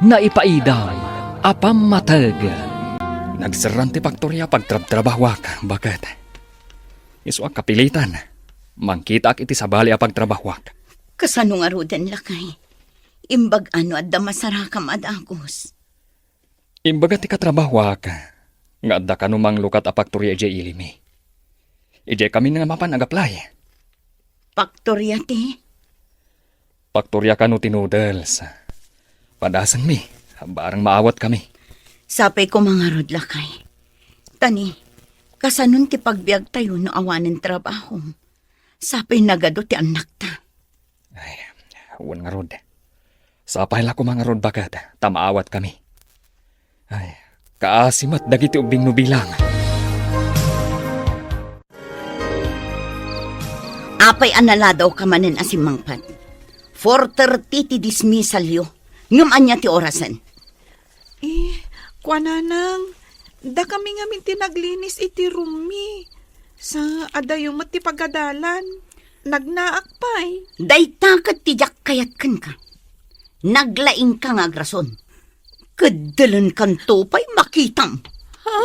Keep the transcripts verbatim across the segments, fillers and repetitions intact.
Naipaidam a pammateg. Nagserran ti paktoria a pagtrabtrabahuak, baket. Isu a kapilitan. Mangkitaak iti sabali a pagtrabahuak. Kasano ngaruden, lakay? Imbag-a no adda masarakam a dagus. Imbaga ti katrabahuak nga adda kano manglukat a paktoria idiay ilimi. Idiay kami nga mapan agaplay. Paktoria ti? Paktoria kano ti noodles. Padasenmi, barang maawat kami. Sapay koma ngarud, lakay. Tani, kasanon ti pagbiagtayo no awanen trabaho? Sapay nagadu ti annakta. Ay, wen ngarud. Sapay la koma ngarud, baket, ta maawat kami. Ay, kaasi met dagiti ubbing no bilang. Apay a naladawka manen a simmangpet? Four thirty ti dismissalyo. Ngem ania ti orasen? Eh, kuananang, dakami ngamin ti naglinis iti roommi. Sa adayo met ti pagadalan. Nagnaak pay. Dayta ket ti diak kayat kenka. Naglaingka nga agrason. Keddelenkanto pay makitam. Ha?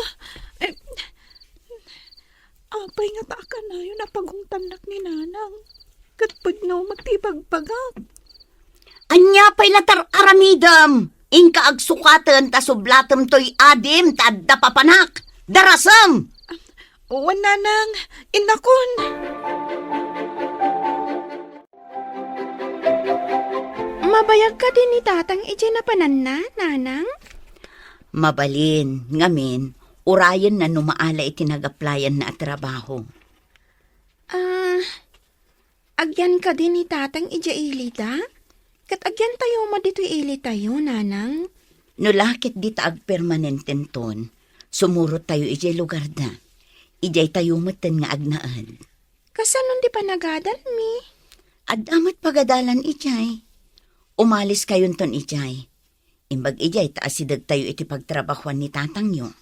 Eh, apay nga ta a kanayon a pagungtannak ni Nanang? Ket pudno met ti ibagbagak. Ania pay la tar-aramidem? Inka agsukaten ta sublatem toy adim ta adda papanak. Darasem! Wen, Nanang, innakon. Mabayag kadi ni Tatang idiay napananna, Nanang? Mabalin, ngamin, urayenna no maala iti nagaplayanna a trabaho. Ah, agyan kadi ni Tatang idiay ilida? Ket agyantayo met ditoy ilitayo, Nanang. No la ket dita agpermanententon, sumurottayo idiay lugarda. Idiaytayo metten nga agnaed. Kasanon ti panagadalmi? Adda met pagadalan idiay. Umaliskayonton idiay. Imbag idiay ta asidegtayo iti pagtrabahuan ni tatangyo.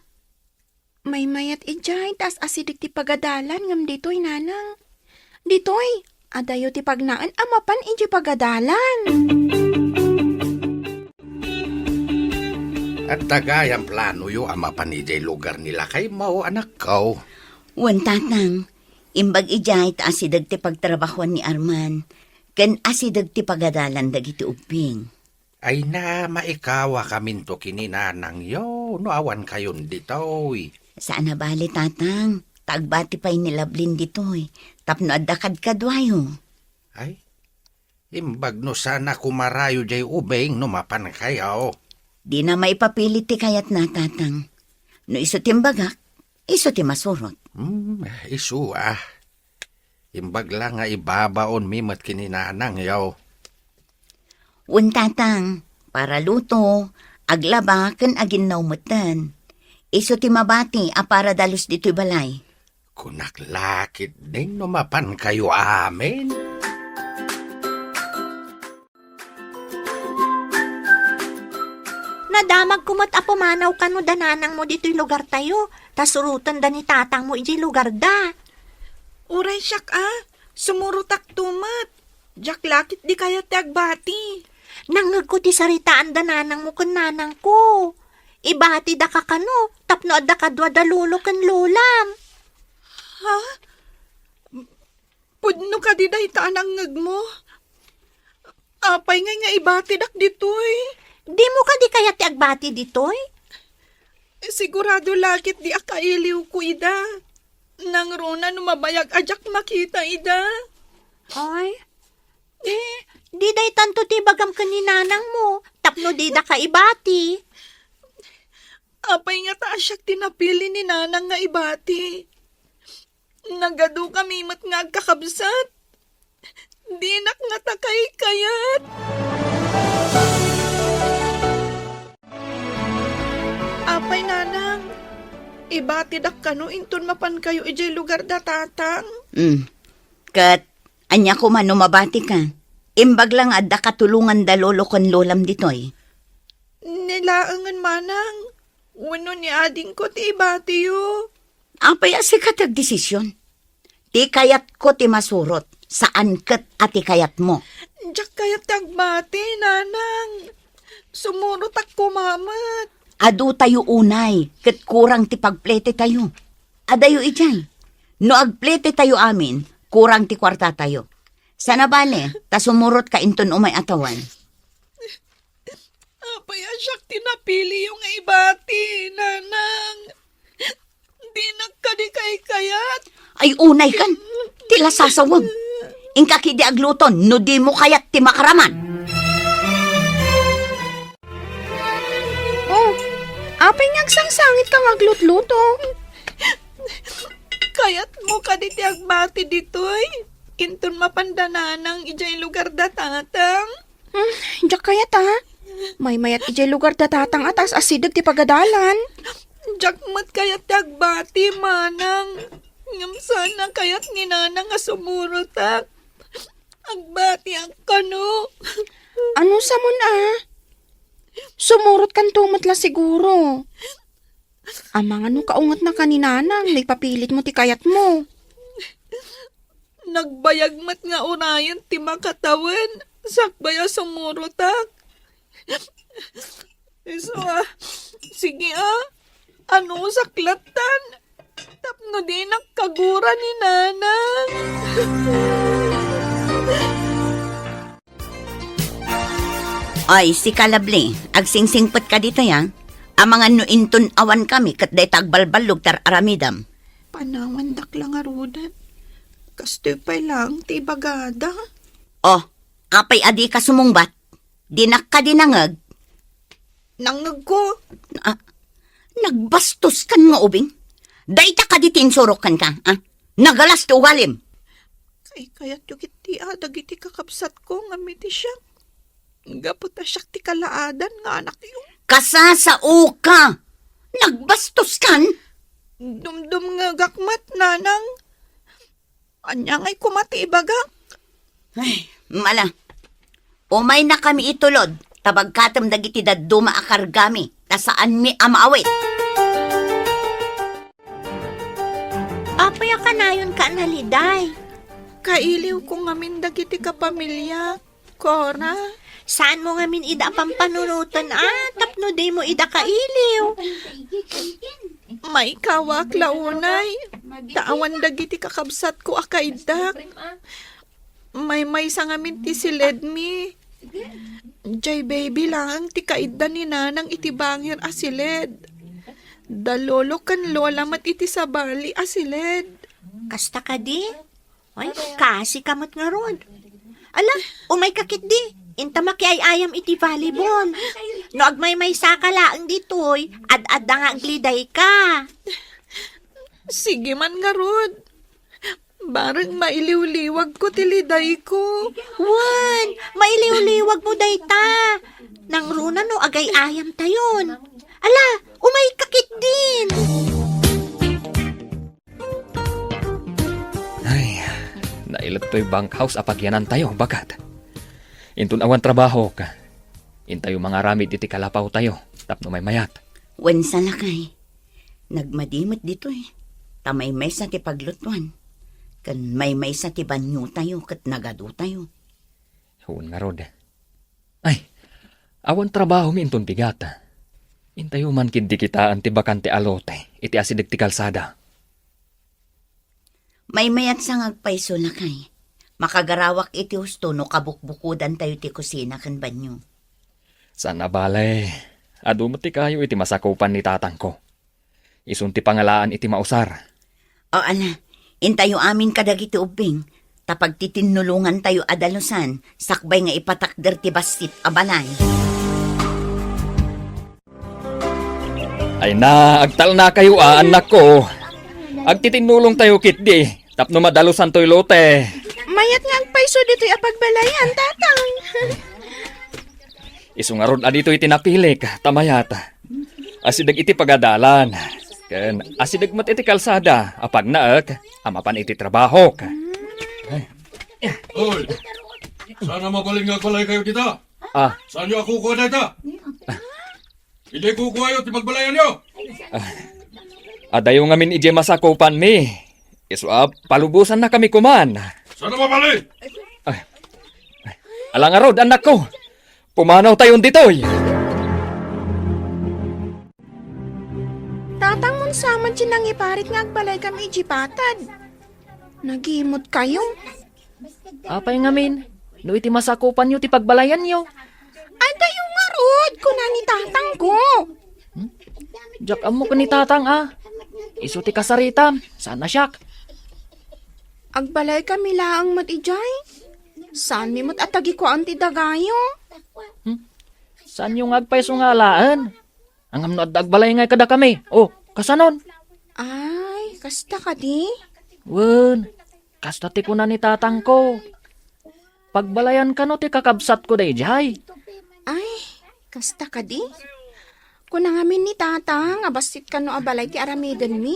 Maymayat idiay ta as-asideg ti pagadalan ngem ditoy, Nanang. Ditoy, adayo ti pagnaen a mapan idiay pagadalan. Adda gayam planoyo a mapan idiay lugar ni lakaymo, anakko? Wen, Tatang. Imbag idiay ta asideg ti pagtrabahuan ni Arman, ken asideg ti pagadalan dagiti ubbing. Ay na, maikawakaminto ken ni nanangyo no awankayon ditoy. Saan a bale, Tatang, ta agbati pay ni Lablin ditoy, tapno adda kadkaduayo. Ay, imbag no saan a kumarayo diay ubing no mapankayo. Dina maipapilit ti kayatna, Tatang. No isu ti imbagak, isu ti masurot. Hmm, isu, ah. Imbag la nga ibabaonmi met ken ni nanangyo. Wen, Tatang, para luto, aglaba, ken aginnaw metten. Isu ti mabati a para dalus ditoy balay. Kunak la ketdin no mapankayo amin. Nadamagko met a pumanaw kano da nanangmo ditoy lugartayo, ta surotenda ni tatangmo idiay lugarda. Uray siak a, sumurotakto met. Diak la ketdi kayat ti agbati. Nangngegko ti saritaan da nanangmo ken nanangko. Ibatidaka kano tapno adda kadua da lolo ken lolam. Ha? Pudno kadi dayta a nangngegmo? Apay ngay nga ibatidak ditoy? Dimo kadi kayat ti agbati ditoy? Sigurado la ketdi a kailiwko ida. Nangruna no mabayag a diak makita ida. Ay, eh, di daytanto ti ibagam ken ni nanangmo, tapno didaka ibati. Apay ngata a siak ti napili ni nanang nga ibati? Nagadukami met nga agkakabsat. Dinak ngata kaykayat. Apay, nanang, ibatidak kano inton mapankayo idiay lugarda tatang? Mm. Ket ania koma no mabatika? Imbag la nga adda katulonganda lolo ken lolam ditoy. Ni laengen manang, wenno ni adingko ti ibatiyo. Apay a sika ti agdesisyon? Ti kayatko ti masurot, saan ket a ti kayatmo. Diak kayat ti agbati, nanang. Sumurotak koma met. Adutayo unay, ket kurang ti pagpletetayo. Adayo idiay. No agpletetayo amin, kurang ti kuartatayo. Sana bale, ta sumurotka inton umay a tawen. Apay a siak ti napiliyo nga ibati, Nanang? Dinak kadi kaykayat. Ay, unay kan. Ti lasasawem. Inka kidi agluton no dimo kayat ti makaraman. Oh, apay nga agsangsangitka nga aglutluto? Kayatmo kadi ti agbati ditoy? Inton mapanda Nanang idiay lugar da Tatang? Hmm, diak kayat a. Maymayat idiay lugar da Tatang a ta asideg ti pagadalan. Diak met kayat ti agbati, Manang. Ngem saan a kayat ni Nanang a sumurotak. Agbatiak kano. Ano sa mon a? Sumurotkanto met la siguro. Amangan no kaungetnaka ni Nanang no ipapilitmo ti kayatmo. Nagbayag met nga unayen ti makatawen sakbay a sumurotak. Isu a, sige a, anusak lattan tapno dinak kagura ni Nanang. Ay, sika, Lovely, agsingsingpetka ditoy a. Amangan no inton awankami ket dayta agbalballog ti ar-aramidem. Panawandak la ngaruden. Kastoy pay laeng ti ibagada. Oh, apay a dika sumungbat? Dinak kadi nangngeg? Nangngegko. Ah, nagbastos kan nga ubing. Dayta kadi ti insurok kenka, ah? Nagalas ti ugalim. Kaykayatyo ketdi a dagiti kakabsatko ngem iti siak. Gapu ta siak ti kalaadan nga anakyo. Kasasaoka! Nagbastos kan? Dumdumngegak met, Nanang. Ania ngay koma ti ibagak? Ay, mala. Umaynakami itulod, ta bagkatem dagiti dadduma a kargami, ta saanmi a maawit. Apay a kanayonka a naliday? Kailiwko ngamin dagiti kapamiliak, Cora. Saanmo ngamin ida a pampanunoten a tapno dimo ida kailiw? Maikawak la unay, ta awan dagiti kakabsatko a kaiddak. Maymaysa ngamin ti siledmi. Jay baby laeng ti kaidda ni Nanang iti bangir a siled. Da lolo ken lola met iti sabali a siled. Kasta kadi? Ay, kasika met ngarud. Ala, umayka ketdi. Inta makiay-ayam iti volleyball. No agmaymaysaka laeng ditoy, ad-adda nga aglidayka. Sige man ngarud. Bareng mailiwliwagko ti lidayko. Wen, mailiwliwagmo dayta. Nangruna no agay-ayamtayon. Ala, umayka ketdin. Ay, nailet toy bunkhouse a pagyanantayo, baket. Inton awan trabahok, intayo mangaramid iti kalapawtayo tapno maymayat. Wen sa lakay, nagmadi met ditoy, ta maymaysa ti paglutuan, ken maymaysa ti baniotayo ket nagadutayo. Wen ngarud. Ay, awan trabahomi inton bigat. Intayo man ketdi kitaen ti bakante a lote iti asideg ti kalsada. Maymayat sa nga agpayso, lakay. Makagarawak iti husto no kabukbukodantayo ti kusina ken banio. Saan a bale, adu met ti kayo iti masakupan ni tatangko. Isun ti pangalaan iti mausar. O, ala, intayo amin kadagiti ubbing, ta pagtitinnulongantayo a dalusan, sakbay nga ipatakder ti bassit a balay. Ay na, agtalnakayo a, annakko. Agtitinnulongtayo ketdi, tapno madalusantoy lote. Mayat nga agpayso ditoy a pagbalayan, tatang. Isu ngarud a ditoy ti napilik, ta mayat. Asideg iti pagadalan. Ken asideg met iti kalsada a pagnaek a mapan iti trabahok. Oy, sana mabalin nga agbalay kayo dita. Ah. Saan nyo ako kuha dayta? Idiay kukuayo ti pagbalayanyo. Ah, adayo ngamin idiay masakupanmi. Isu a palubosannakami koman. Sana mabali? Ay. Ala ngarud, annakko. Pumanawtayon ditoy. Tatangmon sa met ti nangiparit nga agbalaykami idiay patad. Nagimutkayo. Apay ngamin, no iti masakupanyo ti pagbalayanyo? Adayo ngarud, kuna ni tatangko. Hmm? Diak ammo ken ni tatang a. Isu ti kasaritam, saan a siak. Agbalaykami laeng met idiay. Saanmi met a tagikuan ti dagayo. Hmm? Saanyo nga agpayso nga alaen? Ngem no adda agbalay ngay kadakami, o, kasanon? Ay, kasta kadi? Wen, kasta ti kuna ni tatangko. Pagbalayan kano ti kakabsatko daydiay. Ay, kasta kadi? Kuna ngamin ni tata nga bassit kano a balay ti aramidenmi.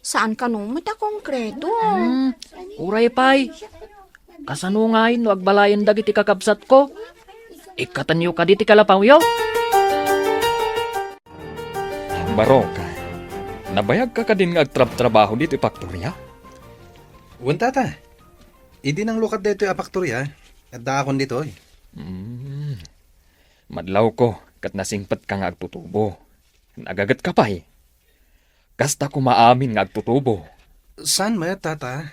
Saan kano met a konkreto. Hmm, uray pay. Kasano ngay no agbalayen dagiti kakabsatko? Ikkatenyo kadi ti kalapawyo? Barok, nabayagka kadin nga agtrabtrabaho ditoy faktoria? Wen, tata. Idi nanglukat daytoy a faktoria, addaakon ditoy. Hmm. Madlawko, ket nasingpetka nga agtutubo. Nagagetka pay. Kasta koma amin nga agtutubo. Saan met, tata?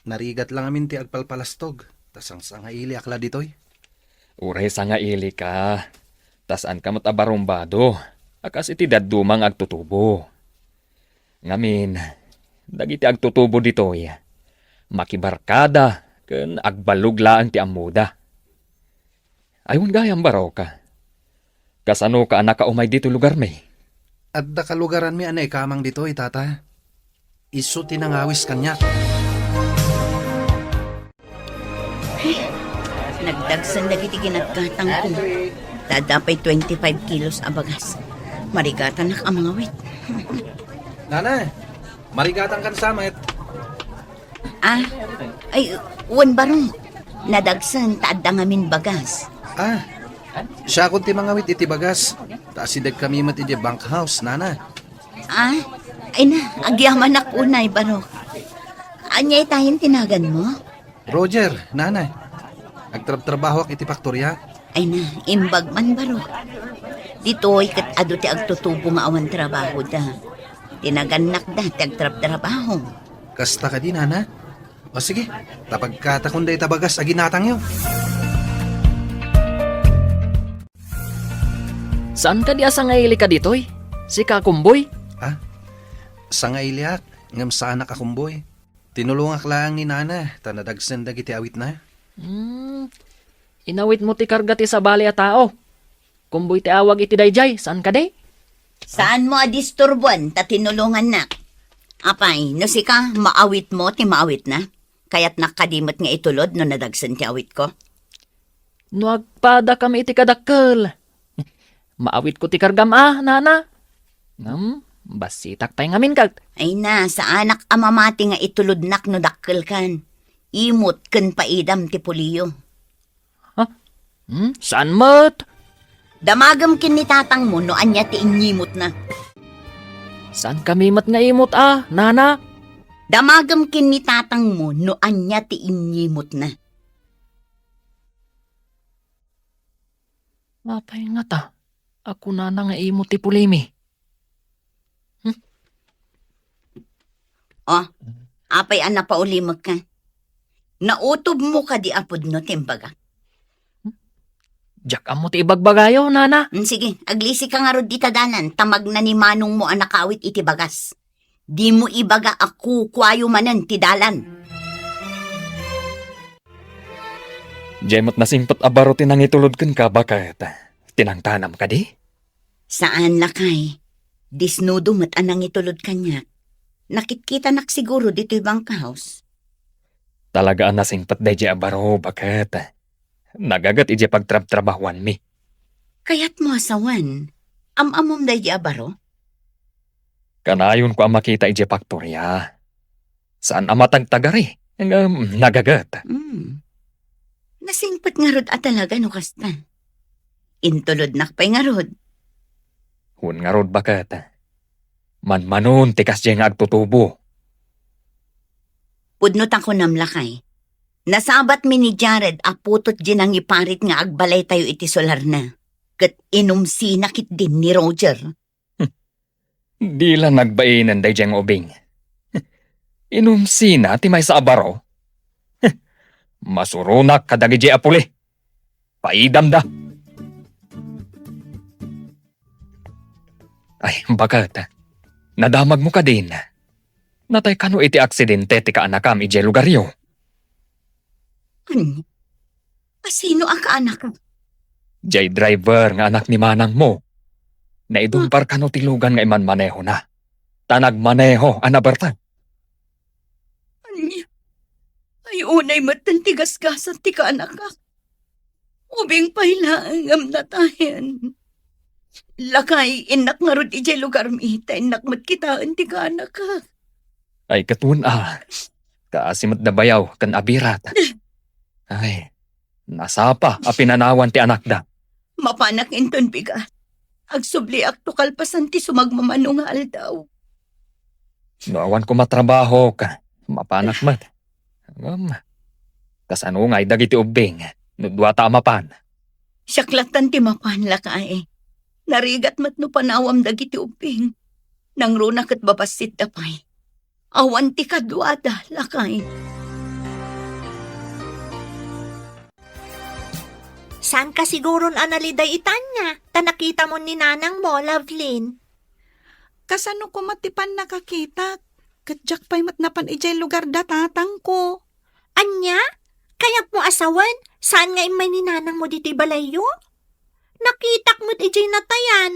Narigat lang amin ti agpalpalastog, ta sangsangailiak la ditoy. Uray sangailika, ta saanka met a barumbado, a kas iti dadduma nga agtutubo. Ngamin, dagiti agtutubo ditoy, makibarkada ken agballog laeng ti ammoda. Ay, wen gayam, Barok. Kasanoka a nakaumay ditoy lugarmi? Adda kalugaranmi a naikamang ditoy, tata. Isu ti nangawis kaniak. Nagdagsen dagiti ginatgatangko. Ta adda pay twenty-five kilos a bagas. Marigatanak a mangawit. Nana, marigatangkan sa met. Ah, ay, wen, Barok. Nadagsen ta adda ngamin bagas. Ah, siakon ti mangawit iti bagas. Ta asidegkami met idiay bunkhouse, nana. Ah, ay na, agyamanak unay, Barok. Ania itayen ti naganmo? Roger, nana. Agtrabtrabahoak iti faktoria. Ay na, imbag man, Barok. Ditoy ket adu ti agtutubo nga awan trabahoda. Ti nagannakda ti agtrabtrabaho. Kasta kadi, nana? O sige, ta pagkatakon dayta bagas a ginatangyo. Saan kadi a sangailika ditoy? Sika a kumboy? Ah, sangailiak, ngem saanak a kumboy. Tinulongak laeng ni nana, ta nadagsen dagiti awitna. Hmm, inawitmo ti karga ti sabali a tao. Kumboy ti awag iti daydiay, saan kadi? Saanmo a disturbuan ta tinulongannak. Apay, no sika, maawitmo ti maawitna? Kayatnak kadi met nga itulod no nadagsen ti awitko? No agpadakami iti kadakkel, maawitko ti kargam a, nana. Ngem, bassitak pay ngamin ket. Ay na, saanak a mamati nga itulodnak no dakkelkan. Imot ken paidam ti puliyo. Ha? Hmm? Saan met? Damagem ken ni tatangmo no ania ti inyimotna. Saankami met nga imot a, nana? Damagem ken ni tatangmo no ania ti inyimotna. Apay ngata a kunana nga imot ti pulimi? Hmm? O, apay a napaulimekka? Nautobmo kadi a pudno ti imbagak? Diak ammo ti ibagbagayo, nana. Hmm, sige, aglisika ngarud dita dalan, ta magna ni manongmo a nakawit iti bagas. Dimo ibaga a kukuayo manen ti dalan. Diay met nasingpet a baro ti nangitulod kenka, baket. Ti nangtanam kadi? Saan, lakay. Disnudo met a nangitulod kaniak. Nakitkitanak siguro ditoy bunkhouse. Talaga a nasingpet daydiay a baro, baket. Nagaget idiay pagtrabtrabahuanmi. Kayatmo a sawen, am-ammom daydiay a baro? Kanayonko a makita idiay paktoria. Saan a matagtagari, ngem nagaget. Hmm. Nasingpet ngarud a talaga no kasta. Intulodnak pay ngarud. Wen ngarud, baket. Manmanon ti kasdiay nga agtutubo. Pudno ta kunam, lakay. Nasabatmi ni Jared a putot diay nangiparit nga agbalaytayo iti solarna. Ket inumsina ketdin ni Roger. Hmm. Di la nagbainen daydiay nga ubing. Inumsina ti maysa a baro. Masuronak kadagiti apuli. Paidamda. Ay, baket. Nadamagmo kadin. Natay kano iti aksidente ti kaanakam idiay lugaryo? Ania? Asino a kaanakak? Jay driver nga anak ni manangmo. Naidumbar kano ti lugan nga imanmanehona. Ta nagmaneho a nabertek. Ania? Ay, unay metten ti gasgasat ti kaanakak. Ubing pay laeng ngem natayen. Lakay, innak ngarud idiay lugarmi, ta innak met kitaen ti kaanakak. Ay, ket wen a. Kaasi met da bayaw ken abirat. Ay, nasapa a pinanawan ti anakda. Mapanak inton bigat. Agsubliakto kalpasan ti sumagmamano nga aldaw. No awan koma trabahok, mapanak met. Ngem, kasano ngay dagiti ubbing no duata a mapan? Siak lattan ti mapan, lakay. Narigat met no panawam dagiti ubbing. Nangruna ket babassitda pay. Awan ti kaduada, lakay. Saan ka siguron a naliday itanya, ta nakitamon ni nanangmo, Lovelyn? Kasano koma ti pannakakitak? Ket diak pay met napan idiay lugar da tatangko. Ania? Kayatmo a sawen, saan nga immay ni nanangmo ditoy balayyo? Nakitak met idiay natayan.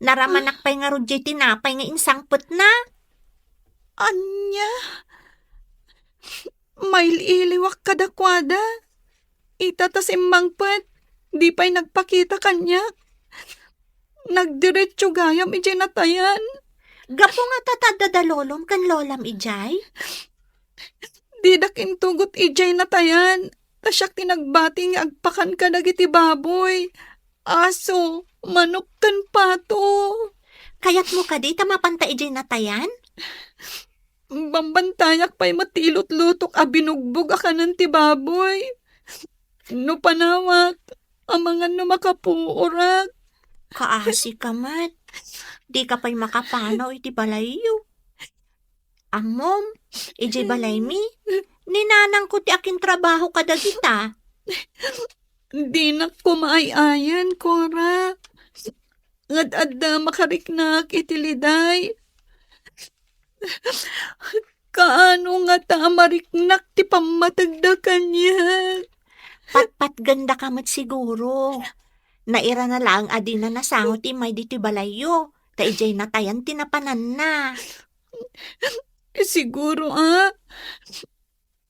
Naramanak pay ngarud diay tinapay nga insangpetna. Ania? Mail-iliwak kadakuada. Ita ta simmangpet, di pay nagpakita kaniak. Nagdiretso gayam idiay natayan. Gapu nga ta adda da lolom ken lolam idiay? Didak intugot idiay natayan, ta siak ti nagbati nga agpakan kadagiti baboy, aso, manok ken pato. Kayatmo kadi ta mapanta idiay natayan? Bambantayak pay met ti ilutlutok a binugbog a kanen ti baboy. No panawak, amangan no makapuorak. Kaasi ka met. Di ka pay makapanaw iti balayyo. Ammom, idiay balaymi, ni nanangko ti akintrabaho kadagita. Dinak koma ay-ayen, Cora. Ngad adda makariknak iti liday. Kaano ngata a mariknak ti pammategda kaniak? Patpatgenda ka met siguro. Nairana laeng a dina nasango ti immay ditoy balayyo, ta idiay natayan ti napananna. Siguro, a.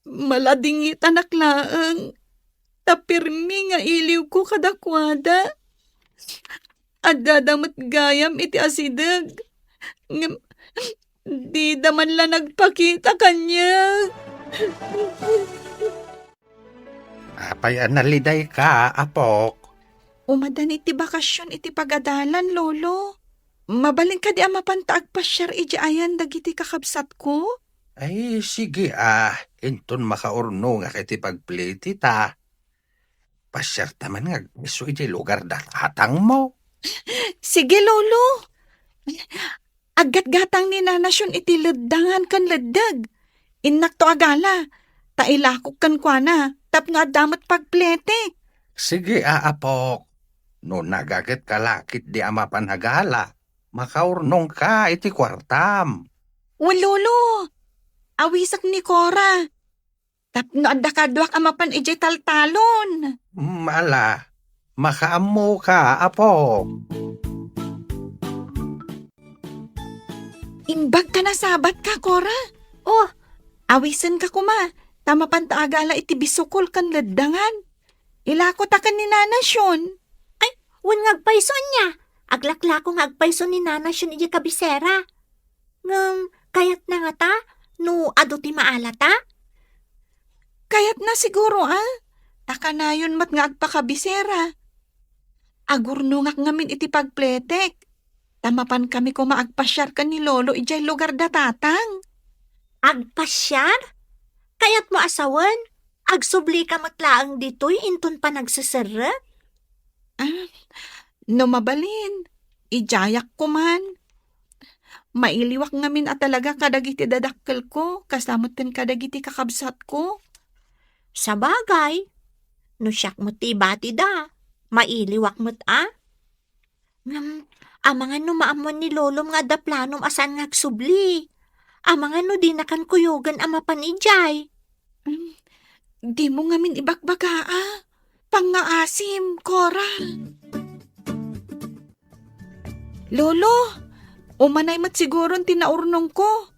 Maladingitanak laeng, ta pirmi nga iliwko kadakuada. Addada met gayam iti asideg, ngem dida man la nagpakita kaniak. Apay a nalidayka, apok? Umadan iti bakasion iti pagadalan, Lolo. Mabalin kadi a mapanta agpasiar idiay ayan dagiti kakabsatko? Ay, sige, a, inton makaurnongak iti pagpilitita. Pasiarta man nga agpayso idiay lugar da tatangmo. Sige, Lolo. Aggatgatang ni Nana Sion iti leddangan ken leddeg. Innakto a gala, ta ilakok kenkuana tapno adda met pagpletek. Sige, a, apok. No nagagetka la ketdi a mapan a gala, makaurnongka iti kuartam. Wen, Lolo. Awisek ni Cora. Tapno adda kaduak a mapan idiay taltalon. Mm, ala, makaammoka, apok. Imbag ta nasabatka, Cora. Oh, awisenka koma, ta mapanta a gala iti bisukol ken leddangan. Ilako ta ken ni Nana Sion. Ay, wen nga agpayso ania. Aglaklako nga agpayso ni Nana Sion idiay kabisera. Ngem, kayatna ngata no adu ti maalata? Kayatna siguro, a. Ta kanayon met nga agpakabisera. Agurnongak ngamin iti pagpletek. Ta mapankami koma agpasiar ken ni Lolo idiay lugar da tatang. Agpasiar? Kayatmo a sawen, agsublika met laeng ditoy inton panagseserrek? Ah, no mabalin, idiayak koman. Mailiwak ngamin a talaga kadagiti dadakkelko, kasla metten kadagiti kakabsatko. Sabagay, no siak met ti ibatida, mailiwak met a. Ngem, amangan no maammuan ni Lolom nga adda planom a saan nga agsubli. Amangan no dinakan kuyogen a mapan idiay. Mm, dimo ngamin ibagbaga a. Pangngaasim, Coral. Lolo, umanay met siguron ti naurnongko.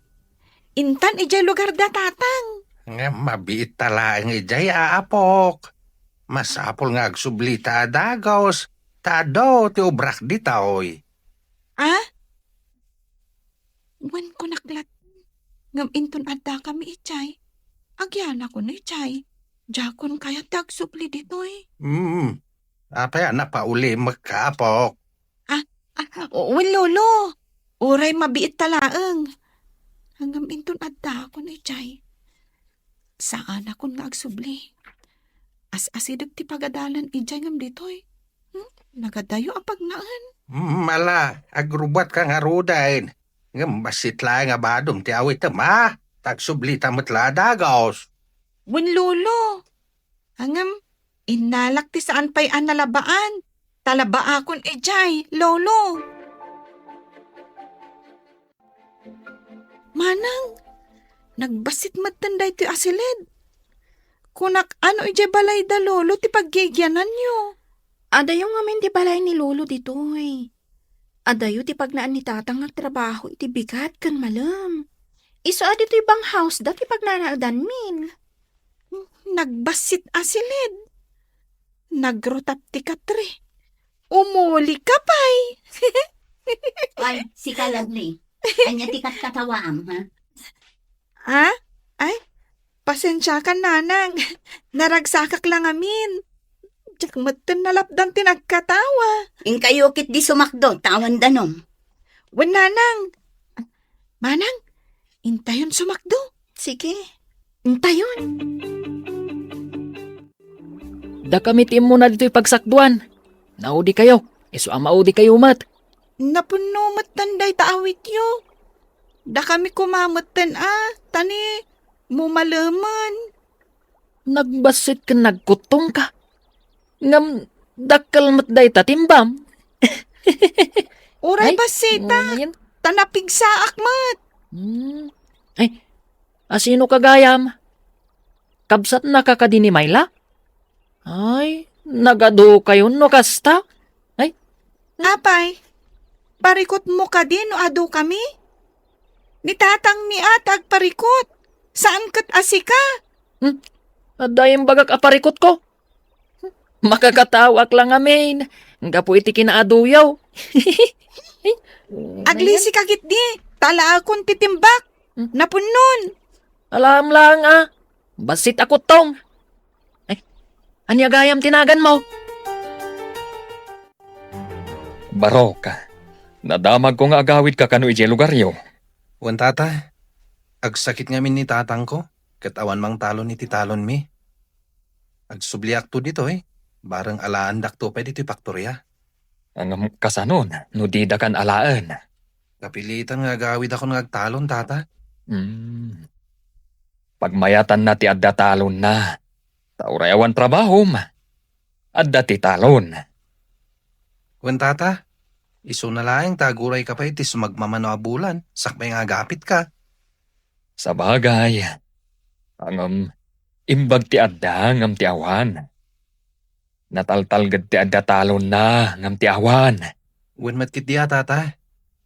Intan idiay lugar da tatang. Ngem mabiit ta laeng idiay, apok. Masapul nga agsubli ta a dagus, ta adu ti obrak ditoy. Ah? Wen kunak lat-, ngem inton addakami idiay, agyanakon idiay. Diakon kayat ti agsubli ditoy. Hmm. Apay a napaulimekka, apok? Ah, ah, wen, Lolo. Uray mabiit ta laeng. Ngem inton addakon idiay, saanakon nga agsubli. As-asideg ti pagadalan idiay ngem ditoy. Hmm? Nagadayo a pagnaen. Hmm, ala, agrubbuatka ngaruden. Ngem bassit laeng a badom ti awitem, a? Ta agsublita met la a dagus. Wen, Lolo. Ngem, innalak ti saan pay a nalabaan. Ta labaakon idiay, Lolo. Manang, nagbassit metten daytoy a siled. Kunak, ano idiay balayda, Lolo, ti paggigiananyo? Adayo ngamin ti balay ni Lolo ditoy. Adayo ti pagnaan ni Tatang nga agtrabaho iti bigat ken malem. Isu a ditoy bang house da ti pagnanaedanmin. Nagbassit a siled. Nagrutap ti katre. Umuli ka pay. Ay, sika, Lovely. Ania ti katkatawaam, ha? Ah? Ay, pasensiakan, Nanang. Naragsakak la ngamin. Diak metten nalapdan ti nagkatawa. Inkayo ketdi sumakdo, ta awan danum. Wen, Nanang. Manang, intayon sumakdo. Sige, intayon. Dakami ti immuna ditoy pagsakduan. Naudikayo, isu a maudikayo met. Napunno metten dayta awityo. Dakami koma metten a, ta ni mumalemen. Nagbassit ken nagkuttongka. Ngem dakkel met dayta timbam. Uray ay, bassitak, ta napigsaak met. Hmm. Ay, asino ka gayam? Kabsatnaka kadi ni Myla? Ay, nagadu kayo no kasta? Ay. Apay, parikutmo kadi no adu kami? Ni tatangmi a ti agparikut, saan ket a sika. Hmm? Adda imbagak a parikutko? Makakataoak la ngamin, gapu iti kinaaduyo. Aglisika ketdi, ta alaakon ti timbak. Hmm? Napunnon. Alaem laeng a, bassit a kuttong. Ay, ania gayam ti naganmo? Barok, nadamagko nga agawidka kano idiay lugaryo. Wen, tata, agsakit ngamin ni tatangko, ket awan mangtalon iti talonmi. Agsubliakto ditoy, bareng alaandakto pay ditoy paktoria. Ngem kasanon no didakan alaen? Kapilitan nga agawidakon nga agtalon, tata. Hmm. Pagmayatanna ti adda talonna. Ta uray awan trabahom, adda ti talon. Wen, tata, isuna laeng ta agurayka pay ti sumagmamano a bulan, sakbay nga agapitka. Sabagay. Ngem, imbag ti adda ngem ti awan. Nataltalged ti adda talonna ngem ti awan. Wen met ketdi a, tata.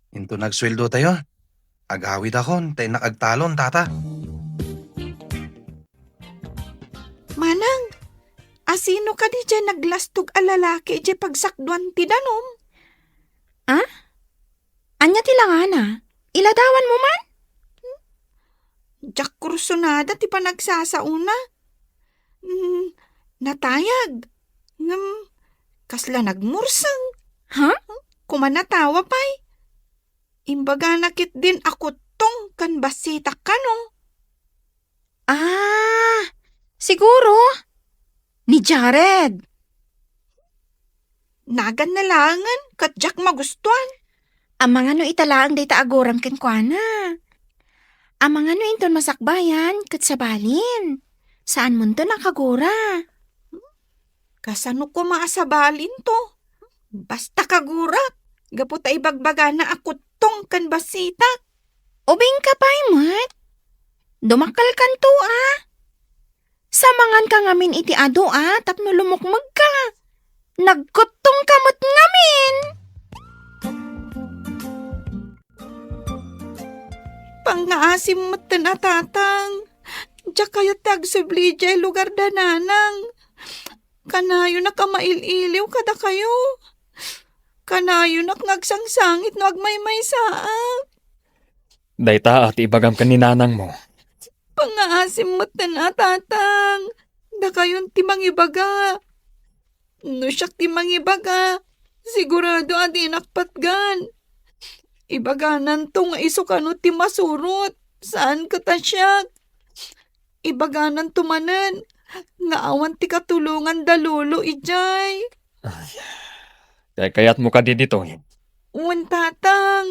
Inton agsueldotayo, agawidakon ta innak agtalon, tata. Manang, asino kadi diay naglastog a lalaki idiay pagsakduan ti danum? Ah? Ania ti langana? Iladawanmo man? Diak kursunada ti panagsasaona. Hmm, natayag. Ngem, kasla nagmurseng. Ha? Koma natawa pay. Imbagana ketdin a kuttong ken bassitak kano. Ah, siguro, ni Jared. Naganna laengen ket diak magustuan. Amangan no ita laeng dayta aguram kenkuana. Amangan no inton masakbayan, ket sabalin. Saanmonton a kagura. Kasano koma a sabalinto? Basta kagurak, gapu ta ibagbagana a kuttong ken bassitak. Ubingka pay met. Dumakkelkanto a. Samanganka ngamin iti adu a tapno lumukmegka. Nagkuttongka met ngamin. Pangngaasim metten a tatang. Diak kayat ti agsubli idiay lugar da nanang. Kanayonak a mail-iliw kadakayo. Kanayonak nga agsangsangit no agmaymaysaak. Dayta a ti ibagam ken ni nanangmo. Pangngaasim metten a tatang. Dakayon ti mangibaga. No siak ti mangibaga, sigurado a dinak patgan. Ibagananto nga isu kano ti masurot, saan ket a siak. Ibagananto manen nga awan ti katulongan da lolo idiay. Ay, kaykayatmo kadi ditoy? Wen, tatang.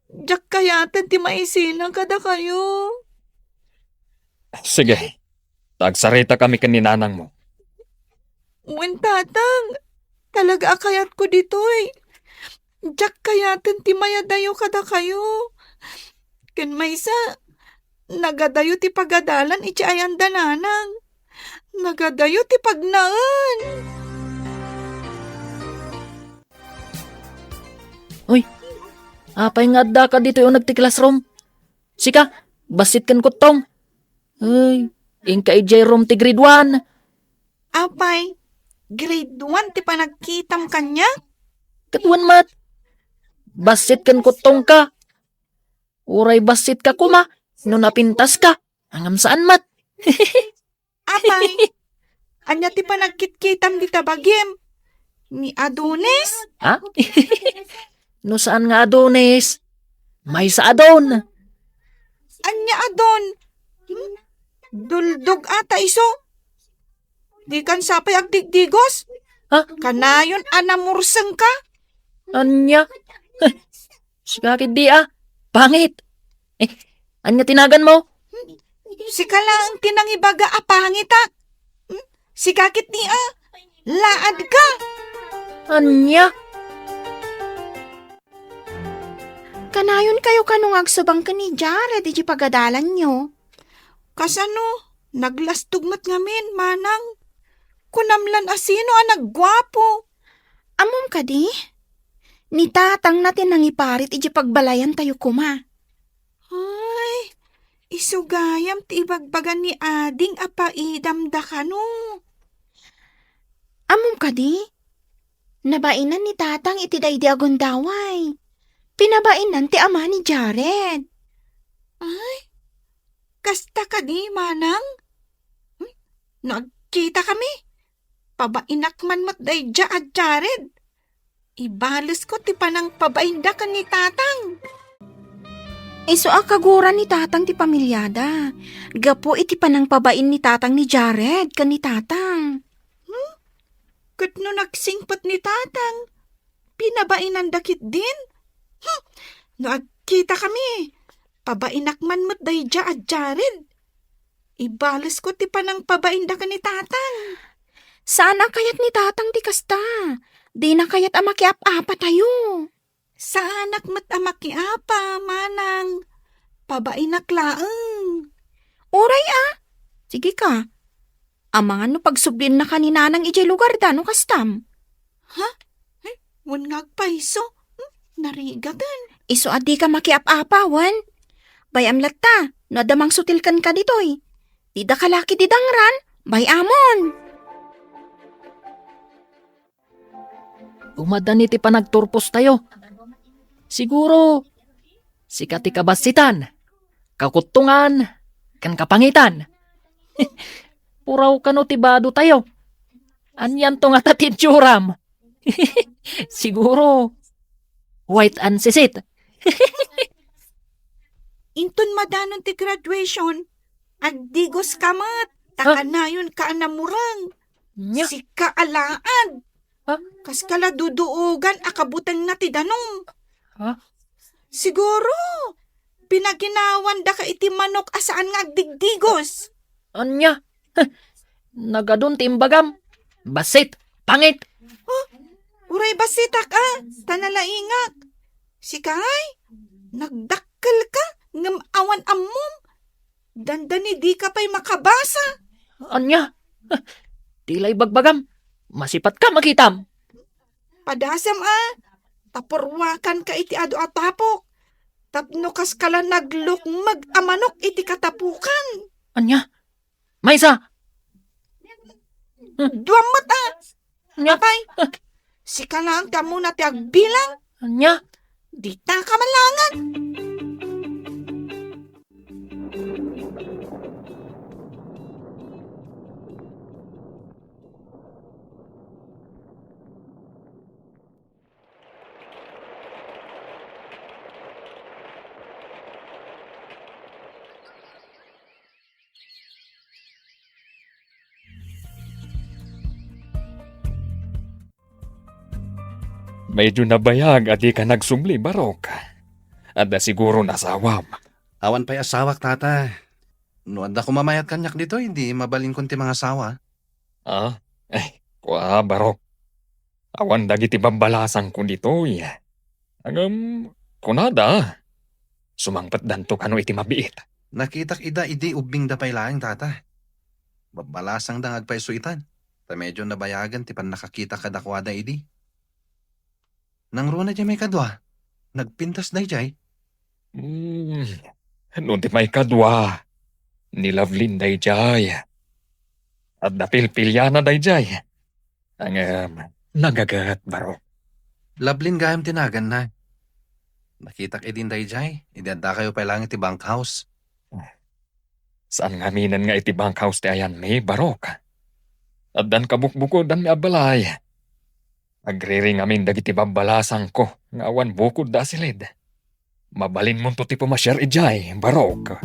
Diak kayaten ti maisina kadakayo. Sige, ta agsaritakami ken ni nanangmo. Wen, tatang, talaga a kayatko ditoy. Diak kayaten ti mayadayo kadakayo. Ken maysa, nagadayo ti pagadalan iti ayanda nanang. Nagadayo ti pagnaen. Uy, apay nga addaka ditoy uneg ti classroom? Sika, bassit ken kuttong. Ay, inka idiay room ti grade one. Apay, grade one ti panagkitam kaniak? Ket wen met, bassit ken kuttongka. Uray bassitka koma no napintaska, ngem saan met. Apay, ania ti panagkitkitam dita bagim? Ni Adonis? Ha? No saan nga Adonis, maysa a don. Ania a don? Hmm? Duldog ata isu. Dikan sapay agdigdigos? Ha? Kanayon a namursengka? Ania? Sika ketdi a pangit. Eh, ania ti naganmo? Sika laeng ti nangibaga a pangitak. Hmm? Sika ketdi a laadka. Ania? Kanayonkayo kano nga agsubang ken ni Jared iti pagadalanyo? Kasano? Naglastog met ngamin, manang. Kunam lan a sino a nagguapo. Ammom kadi? Ni tatangna ti nangiparit iti pagbalayantayo koma. Ay, isu gayam ti ibagbaga ni ading a paidam da kano. Ammom kadi? Nabainan ni tatang iti daydi a gundaway. Pinabainan ti ama ni Jared. Ay, kasta kadi, manang? Hmm? No agkitakami, pabainak man met daydiay a Jared. Ibalesko ti panangpabainda ken ni tatang. Isu a kagura ni tatang ti pamiliada, gapu iti panangpabain ni tatang ni Jared ken ni tatang. Hmm? Ket no nagsingpet ni tatang, pinabainanda ketdin? Hmm! No agkitakami, pabainak man met daydiay a Jared. Ibalesko ti panangpabainda ken ni tatang. Saan a kayat ni tatang ti kasta. Dina kayat a makiap-apatayo. Saanak met a makiapa, manang. Pabainak laeng. Uray a. Sige ka. Amangan no pagsubliennaka ni nanang idiay lugarda no kastam. Ha? Eh, wen nga agpayso? Hmm, narigaten. Isu a dika makiap-apa, wen? Bay-am latta, no adda mangsutil kenka ditoy. Dida kalaki ti dangran, bay-amon. Umadani ti panagturpostayo. Siguro, sika ti kabassitan, kakuttongan, ken kapangitan. Puraw kano ti badotayo. Anianto ngata ti itsuram? Siguro, white and sisit. Inton madanon ti graduation, agdigoska met, ta Ah. kanayonka a namureng. Nya? Sika a laad. Ah. Kaska la duduogan a kabutengna ti danum. Ha? Siguro, pinaginawandaka iti manok a saan nga agdigdigos. Ania? Heh, nagadun ti imbagam. Bassit, pangit. Oh, uray bassitak a, ta nalaingak. Sika ay, nagdakkelka, ngem awan ammom. Dandani dika pay makabasa. Ania? Heh, dila ibagbagam. Masipatka makitam. Padasem a, ta purruakanka iti adu a tapok. Tapno kaska la naglukmeg a manok iti katapukan. Ania? Maysa! Duammet a! Ania? Apay, sika laeng ti ammona ti agbilang. Ania? Dita ka malangan. Medyo nabayag a dika nagsubli, Barok. Adda siguron asawam. Awan pay asawak, tata. No adda koma mayat kaniak ditoy, di mabalinkon ti mangasawa. Ah, eh, kua, Barok. Awan dagiti babbalasangko ditoy. Ngem, kunada, sumangpetdanto kano iti mabiit. Nakitak ida idi ubbingda pay laeng, tata. Babbalasangda nga agpayso itan. Ta medyo nabayagan ti pannakakita kadakuada idi. Nangruna diay maikadua? Nagpintas daydiay? Hmm, no ti maikadua, ni Lovelyn daydiay. Adda pilpiliana daydiay. Ngem, nagaget, Barok. Lovelyn gayam ti naganna. Nakitak idin daydiay, idi addakayo pay laeng iti bunkhouse. Saan ngaminen nga iti bunkhouse ti ayanmi, Barok. Addan kabukbukodanmi a balay. Agriri ngamin dagiti babbalasangko nga awan bukodda a silid. Mabalinmonto ti pumasiar idiay, Barok.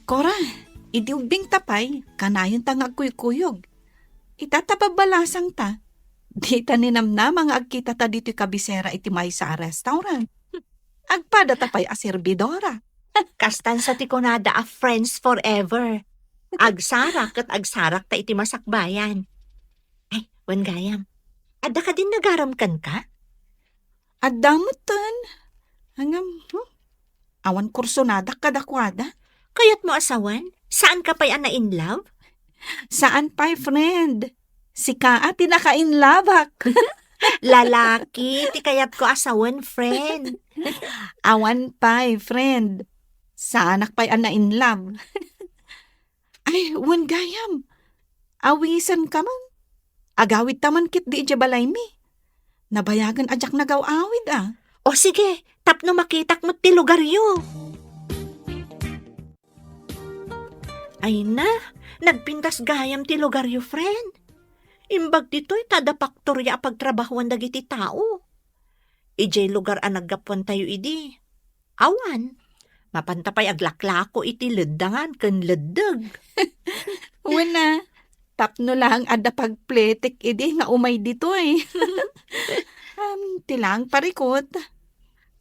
Kora, idi ubbingta pay, kanayonta nga agkuykuyog. Ita ta babbalasangta, dita ninamnama nga agkitata ditoy kabisera iti maysa a restaurant. Agpadata pay a serbidora. Kastan sa ti kunada a friends forever. Agsarak ket agsarakta iti masakbayan. Ay, wen gayam, adda kadin nagaram kenka? Adda metten. Ngem, hmm? Awan kursonadak kadakuada. Kayatmo a sawen? Saanka pay a na-in love? Saan pay, friend. Sika a ti naka-in love-ak. Lalaki ti kayatko a sawen, friend. Awan pay, friend. Saanak pay a na-in love. Ay, wen gayam. Awisenka man. Agawidta man ketdi idiay balaymi. Nabayagen a diak nagaw-awid a. O sige, tapno makitak met ti lugaryo. Ay na, nagpintas gayam ti lugaryo, friend. Imbag ditoy ta adda paktoria a pagtrabahoan dagiti tao. Idiay lugar a naggapuantayo idi, awan. Mapanta pay aglaklako iti leddangan ken leddeg. Wen a, tapno laeng adda pagpletek idi nga umay ditoy. Am, ti laeng parikut,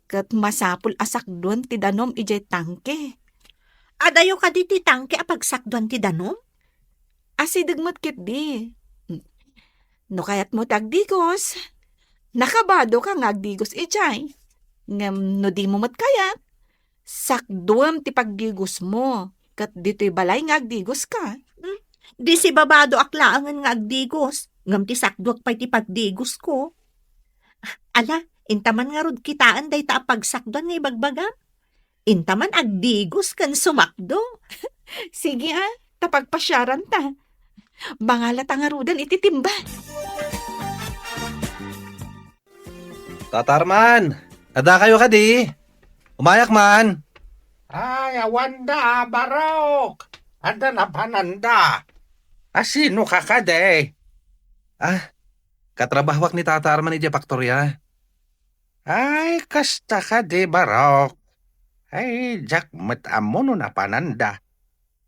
ket masapul a sakduen ti danum idiay tangke. Adayo kadi ti tangke a pagsakduan ti danum? Asideg met ketdi. No kayatmo ti agdigos, nakabadoka nga agdigos idiay. Ngem no dimo met kayat, sakduem ti pagdigosmo, ket ditoy balay nga agdigoska. Hmm, di sibabadoak laengen nga agdigos, ngem ti sakduek pay ti pagdigosko. Ala, inta man ngarud kitaen dayta a pagsakduan nga ibagbagam? Inta man agdigos ken sumakdo. Sige a, ta pagpasiaranta. Mangalata ngaruden iti timba. Tata Arman, addakayo kadi? Umayak man. Ay, awanda a, Barok. Adda napananda. A, sinoka kadi? Ah, katrabahoak ni Tata Arman idiay paktoria. Ay, kasta kadi, Barok. Ay, diak met ammo no napananda.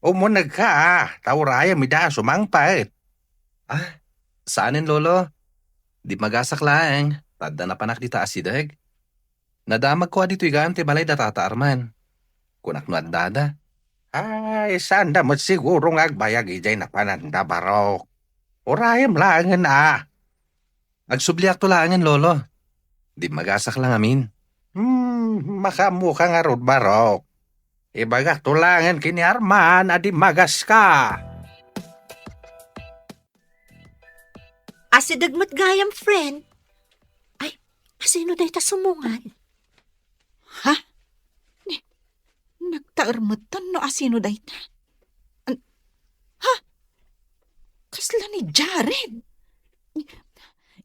Umunegka a, ta urayem ida a sumangpet. Ah, saanen, Lolo. Dimmagasak laeng, ta adda napanak dita asideg. Nadamagko a ditoy gayam ti balay da Tata Arman. Kunak no addada. Ay, saanda met siguro nga agbayag idiay napananda, Barok. Urayem laengen a. Agsubliakto laengen, Lolo. Dimmagasak la ngamin. Hmm, makaammoka ngarud, Barok. Ibagakto laengen ken ni Arman a dimmagaska. Asideg met gayam, friend. Ay, asino dayta sumungan? Ha? Ni-, nagtaer metten no asino dayta. An-, ha? Kasla ni Jared?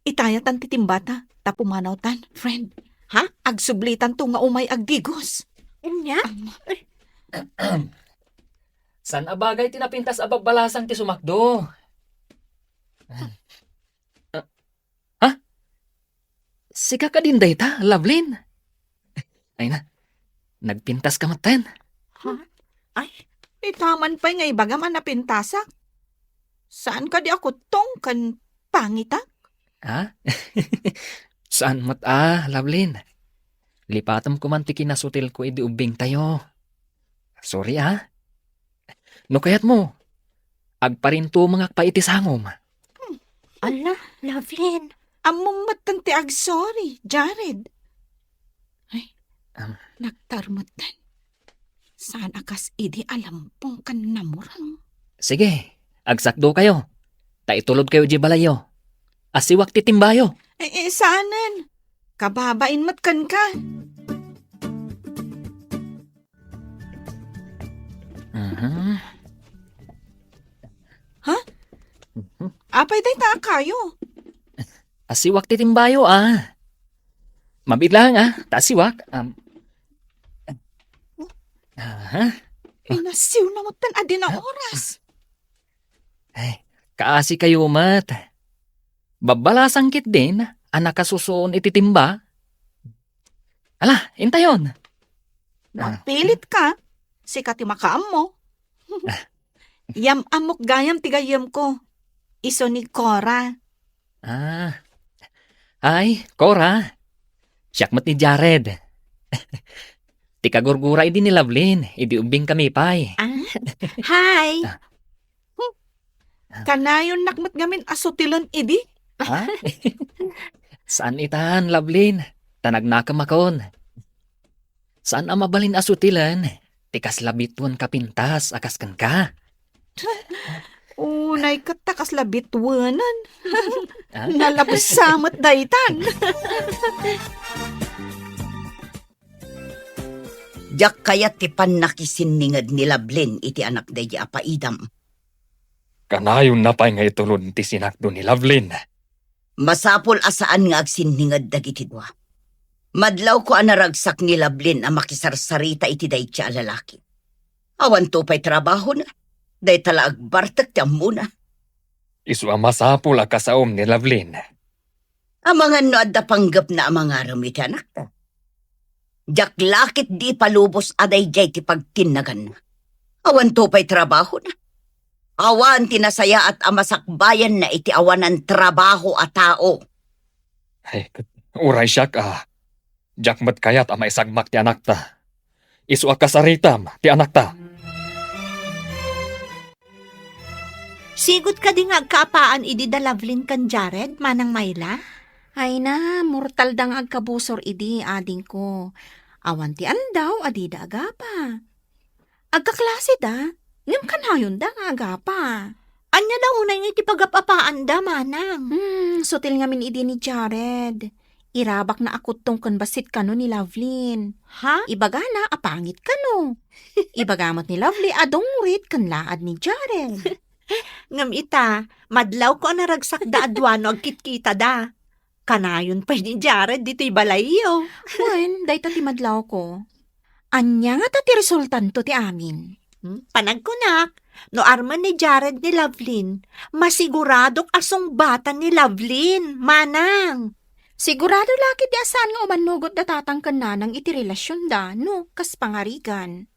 Itayatan ti timbata, ta pumanawtan, friend. Ha? Agsublitanto nga umay agdigos. Anya? Am- Saan a bagay ti napintas a babbalasang ti sumakdo? Ah. Ha? Sika kadin dayta, Lovelyn? Ay na, nagpintas ka metten. Ha? Ay, itaman pay nga ibagam a napintasak. Saan kadi a kuttong ken pangitak? Ha? Saan met a, Lovelyn. Lipatem koman ti kinasutilko idi ubbingtayo. Sorry, a. No kayatmo, agparintumengak pay iti sangom. Hmm. Ala, Lovelyn. Ammom metten ti agsorry, Jared. Ay, am, nagtaer metten. Saan a kas idi a lampong ken namurang? Sige, agsakdokayo. Ta itulodkayo idiay balayyo. Asiwak ti timbayo. Eh, eh, saanen. Kababain met kenka. Mhm. Ha? Mhm. Apay dayta a kayo? Asiwak ti timbayo, a. Mabiit laeng, a, ta asiwak. Am. Aha. Inasiw na met tan adi na oras. Ay, kaasi kayo met. Babbalasang ketdin a nakasusuon iti timba. Ala, intayon. Ah. Magpilit ka, sika ti makaammo. Ah. Yam-ammok gayam ti gayyemko. Isu ni Cora. Ah. Ay, Cora. Siak met ni Jared. Ti kagurgura idi ni Lovelyn, idi ubbingkami pay. Ah, hi. Ah. Kanayonnak met ngamin a sutilen idi. Ha? Saan itan, Lovelyn. Ta nagnakemakon. Saan a mabalin a sutilen ti kasla bituen a pintas a kas kenka. Unay ket ta kasla bituenan. Ah? Nalabsa met daytan. Diak kayat ti pannakisinninged ni Lovelyn iti anak daydi a paidam. Kanayonna pay nga itulod ti sinakdo ni Lovelyn. Masapul a saan nga agsinninged dagiti dua. Madlawko a naragsak ni Lovelyn a makisarsarita iti dayta a lalaki. Awanto pay trabahona. Dayta la agbartek ti ammona. Isu a masapul a kasaom ni Lovelyn. Amangan no adda panggepna a mangarem iti anakta. Diak la ketdi ipalubos a daydiay ti pagtinnaganna. Awanto pay trabahona. Awan ti nasayaat a masakbayanna iti awanan trabaho a tao. Ay, ket uray siak a, diak met kayat a maisagmak ti anakta. Isu a kasaritam ti anakta. Sigud kadi nga agkaapaan idi da Lovelyn ken Jared, Manang Myla? Ay na, mortal da nga agkabusor idi, adingko. Awan ti aldaw a dida agapa. Agkaklaseda, ngem kanayonda nga agapa. Ania da unay nga iti pagap-apaanda, Manang? Hmm, sutil ngamin idi ni Jared. Irabakna a kuttong ken bassit kano ni Lovelyn. Ha? Ibagana a pangit kano. Ibaga met ni Lovely a dungrit ken laad ni Jared. Ngem ita, madlawko a naragsakda a dua no agkitkitada. Kanayon pay ni Jared ditoy balayyo. Wen, dayta ti madlawko. Ania ngata ti resultanto ti amin? Hmm? Panagkunak, no armen ni Jared ni Lovelyn, masiguradok a sungbatan ni Lovelyn, Manang. Sigurado la ketdi a saan nga umannugot da tatang ken nanang iti relasionda, no, kas pangarigan.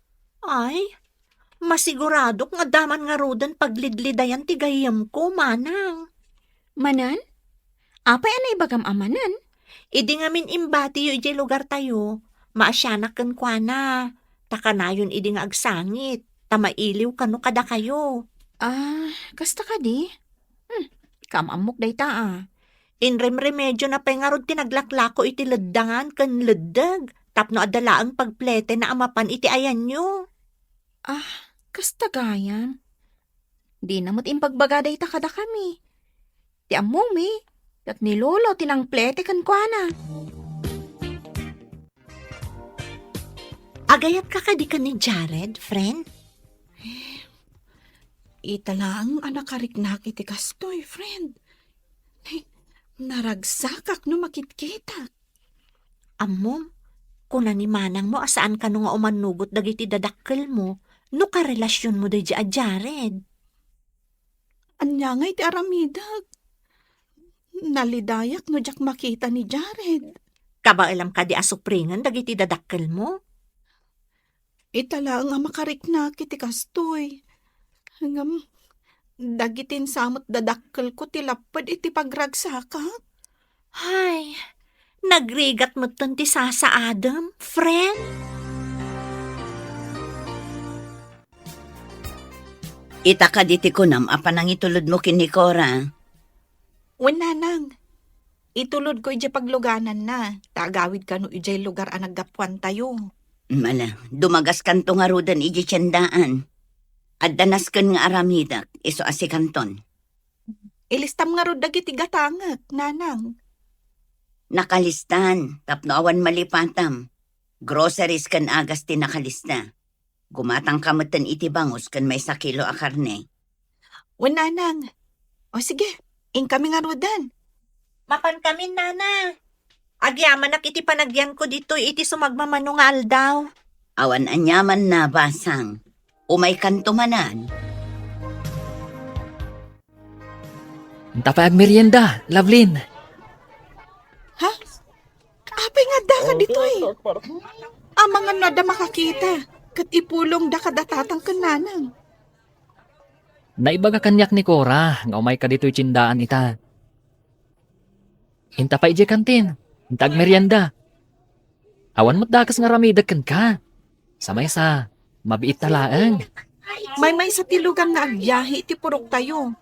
Ay, masiguradok nga adda man ngaruden paglidlidayan ti gayyemko, Manang. Manen? Apay a naibagam a manen? Idi ngamin imbatiyo idiay lugartayo, maasianak kenkuana, ta kanayon idi nga agsangit, ta mailiw kano kadakayo. Ah, kasta kadi? Hmm, kaam-ammok dayta, a. Inremremediona pay ngarud ti naglaklako iti leddangan ken leddeg tapno adda laeng pagpletena a mapan iti ayanyo. Ah, kasta gayam. Dina met imbagbaga dayta kadakami. Ti ammomi, ket ni Lolo ti nangplete kenkuana. Agayatka kadi ken ni Jared, friend? Ita laeng a nakariknak iti kastoy, friend. Naragsakak no makitkitak. Ammom, kuna ni manangmo a saan kano nga umannugot dagiti dadakkelmo no karelasionmo daydi a Jared. Ania ngay ti aramidek? Nalidayak no diak makita ni Jared. Kabaelam kadi a supringen dagiti dadakkelmo? Ita laeng a makariknak iti kastoy. Ngem, dagiti insamot dadakkelko ti lapped iti pagragsakak. Hay, nagrigat metten ti sasaadem, friend. Ita kadi ti kunam a panangitulodmo ken ni Cora? Wen, nanang. Itulodko idiay paglugananna, ta agawid kano idiay lugar a naggapuantayo. Mala, dumagaskanto ngaruden idiay tiendaan. Adda nasken nga aramidek, isu a sikanton. Ilistam ngarud dagiti gatangek, nanang. Nakalistan, tapno awan malipatam. Groceries ken agas ti nakalista. Gumatangka metten iti bangus ken maysa kilo a karne. Wen, nanang. O sige, inkami ngaruden. Mapankami, nana. Agyamanak iti panagyanko ditoy iti sumagmamano nga aldaw. Awan aniamanna, basang. Umaykanto manen. Ita pay agmerienda, Lovelyn. Ha? Apay nga addaka ditoy? Amangan no adda makakita, ket ipulongda kada tatang ken nanang. Naibaga kaniak ni Cora nga umayka ditoy tiendaan ita. Ita pay idiay kantin, ita agmerienda. Awan met dakes nga aramidek kenka. Sa maysa, mabiitta laeng. Maymaysa ti lugan nga agbiahe iti puroktayo.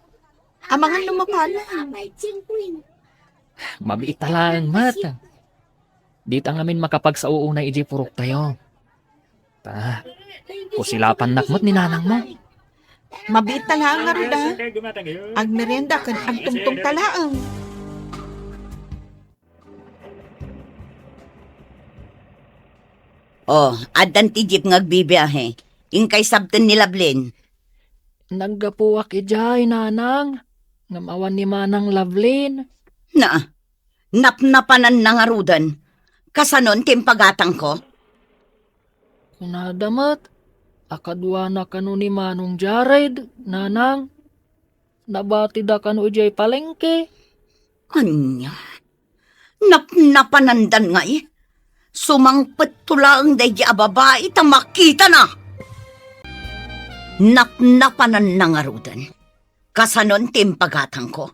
Amangan no mapala. Mabiitta laeng met. Dita ngamin makapagsao unay idiay puroktayo. Ta, kusilapannak met ni nanangmo. Mabiitta laeng ngarud, a. Agmerienda ken agtungtongta laeng. O, addan ti jeep nga agbibiahe. Inkay sabten ni Lovelyn. Naggapuak idiay, nanang. Ngem awan ni manang Lovelyn. Na, napnapananna ngaruden. Kasanon ti impagatangko? Kunada met, a kaduana kano ni Manong Jared, nanang. Nabatida kano idiay palengke. Ania? Napnapanandan ngay? Sumangpetto laeng daydi a babai ta makitana. Napnapananna ngaruden. Kasanon ti impagatangko?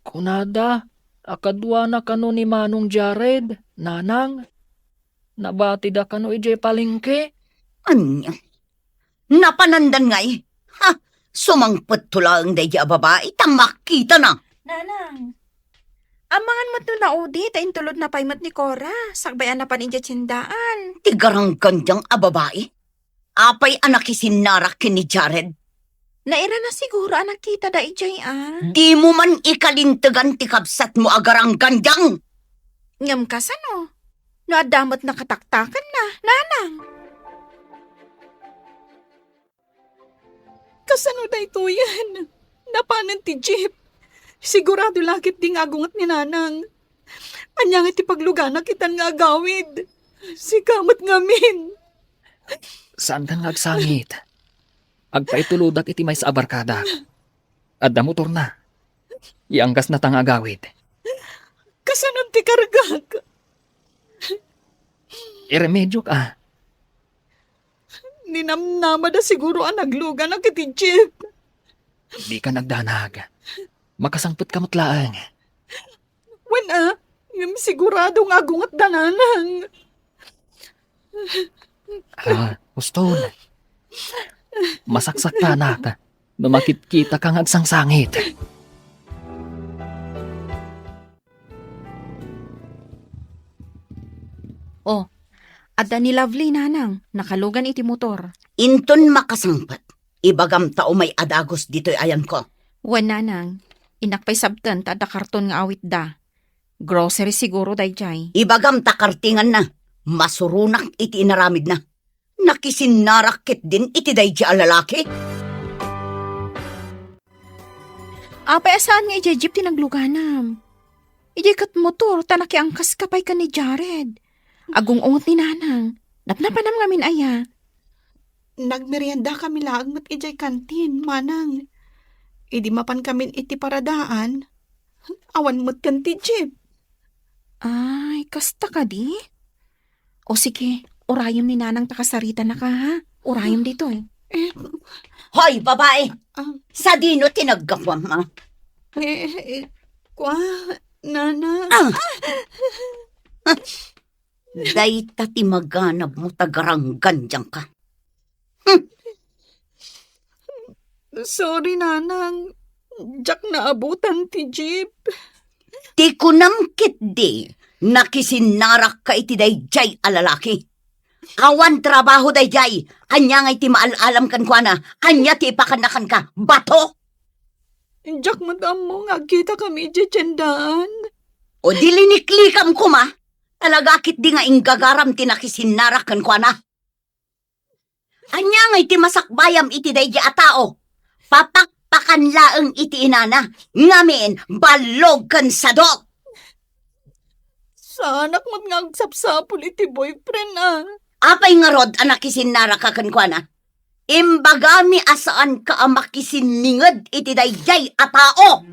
Kunada, a kaduana kano ni Manong Jared, nanang. Nabatida kano idiay palengke. Ania? Napanandan ngay? Ha? Sumangpetto laeng daydi a babai ta makitana. Nanang, amangan met no naudi ta intulodna pay met ni Cora, sakbay a napan idiay tiendaan. Ti garanggandiang a babai? Apay a nakisinnarak ken ni Jared? Nairana siguro a nakitada idiay, a. Dimo man ikalintegan ti kabsatmo a garanggandiang. Ngem kasano? No adda met nakataktakenna, nanang. Kasano daytoyen? Napanen ti jeep. Sigurado la ketdi nga agunget ni nanang. Ania nga ti pagluganak itan nga agawid? Sika met ngamin. Saankan nga agsangit. Agpaitulodak iti maysa a barkada. Adda motorna. Ianggasna ta nga agawid. Kasano ti kargak? Iremediok, a. Ninamnamada siguro a nagluganak iti jeep. Dika nagdanag. Makasangpetka met laeng. na, ngem sigurado nga agungetda, Nanang. Ah, uston. Masaksaktanak no makitkitaka nga agsangsangit. Oh, adda ni Lovely, Nanang, nakalugan iti motor. Inton makasangpet, ibagam ta umay a dagus ditoy ayanko. Wen, Nanang, innak pay sabten ta adda karton nga awitda. Grocery siguro daydiay. Ibagam ta kartinganna, masuronak iti inaramidna. Nakisinnarak ketdin iti daydiay a lalaki. Apay a saan nga idiay jeep ti nagluganam? Idiay ket motor ta nakiangkaska pay ken ni Jared. Agung-unget ni Nanang. Napnapanam ngamin aya? Nagmeriendakami laeng met idiay kantin, Manang. Idi mapankamin iti paradaan, awan met ken ti jeep. Ay, kasta kadi? O sige, urayem ni Nanang ta kasaritanaka, ha? Urayem ditoy. Eh, hoy, babae! Ah. Sadino ti naggapuam, ah? Eh, eh, kwa, Nanang. Ah! Dayta ti maganabmo ta garanggandiangka. Hmm. Sorry, Nanang. Diak naabutan ti jeep. Ti kunam ketdi, nakisinnarakka iti daydiay a lalaki. Awan trabaho daydiay. Ania ngay ti maal-alam kenkuana? Ania ti ipakanna kenka? Bato? Diak met ammo nga agkitakami idiay tiendaan. O di liniklikam koma. Talaga ketdi nga inggagaram ti nakisinnarak kenkuana. Ania ngay ti masakbayam iti daydi a tao? Papakpakan laeng iti inana, ngamin ballog ken sadot. Saanak met nga agsapsapul iti boyfriend, ah. Apay ngarud a nakisinnarakka kenkuana? Imbagami a saanka a makisinninged iti daydiay a tao.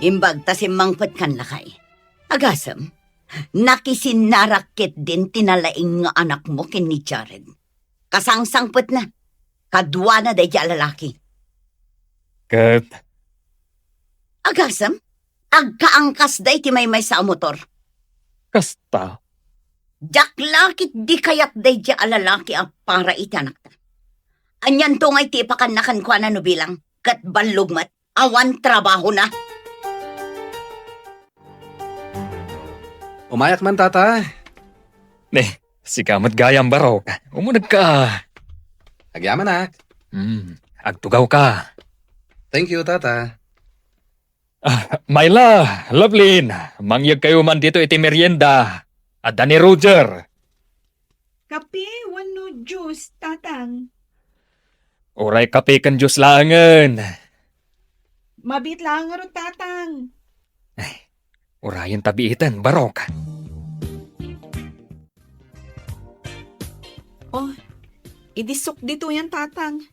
Imbag ta simmangpetkan lakay. Agasem, nakisinnarak ketdin ti nalaing nga anakmo ken ni Jared. Kasangsangpetna, kaduana daydiay a lalaki. Ket? Agasem, agkaangkasda iti maymaysa a motor. Kasta? Diak la ketdi kayat daydiay a lalaki a para iti anakta. Anianto ngay ti ipakanna kenkuana no bilang, ket ballog met, awan trabahona. Umayak man, tata. Ne, sika met gayam, Barok. Umunegka. Agyamanak. Hmm, agtugawka. Thank you, tata. Ah, Myla, Lovelyn, mangyegkayo man dito iti merienda. Adda ni Roger. Kape wenno juice, Tatang? Uray kape ken juice laengen. Mabiit laeng ngarud, Tatang. Ay, urayen ta biiten, Barok. Oh, idi sukditoyen, Tatang.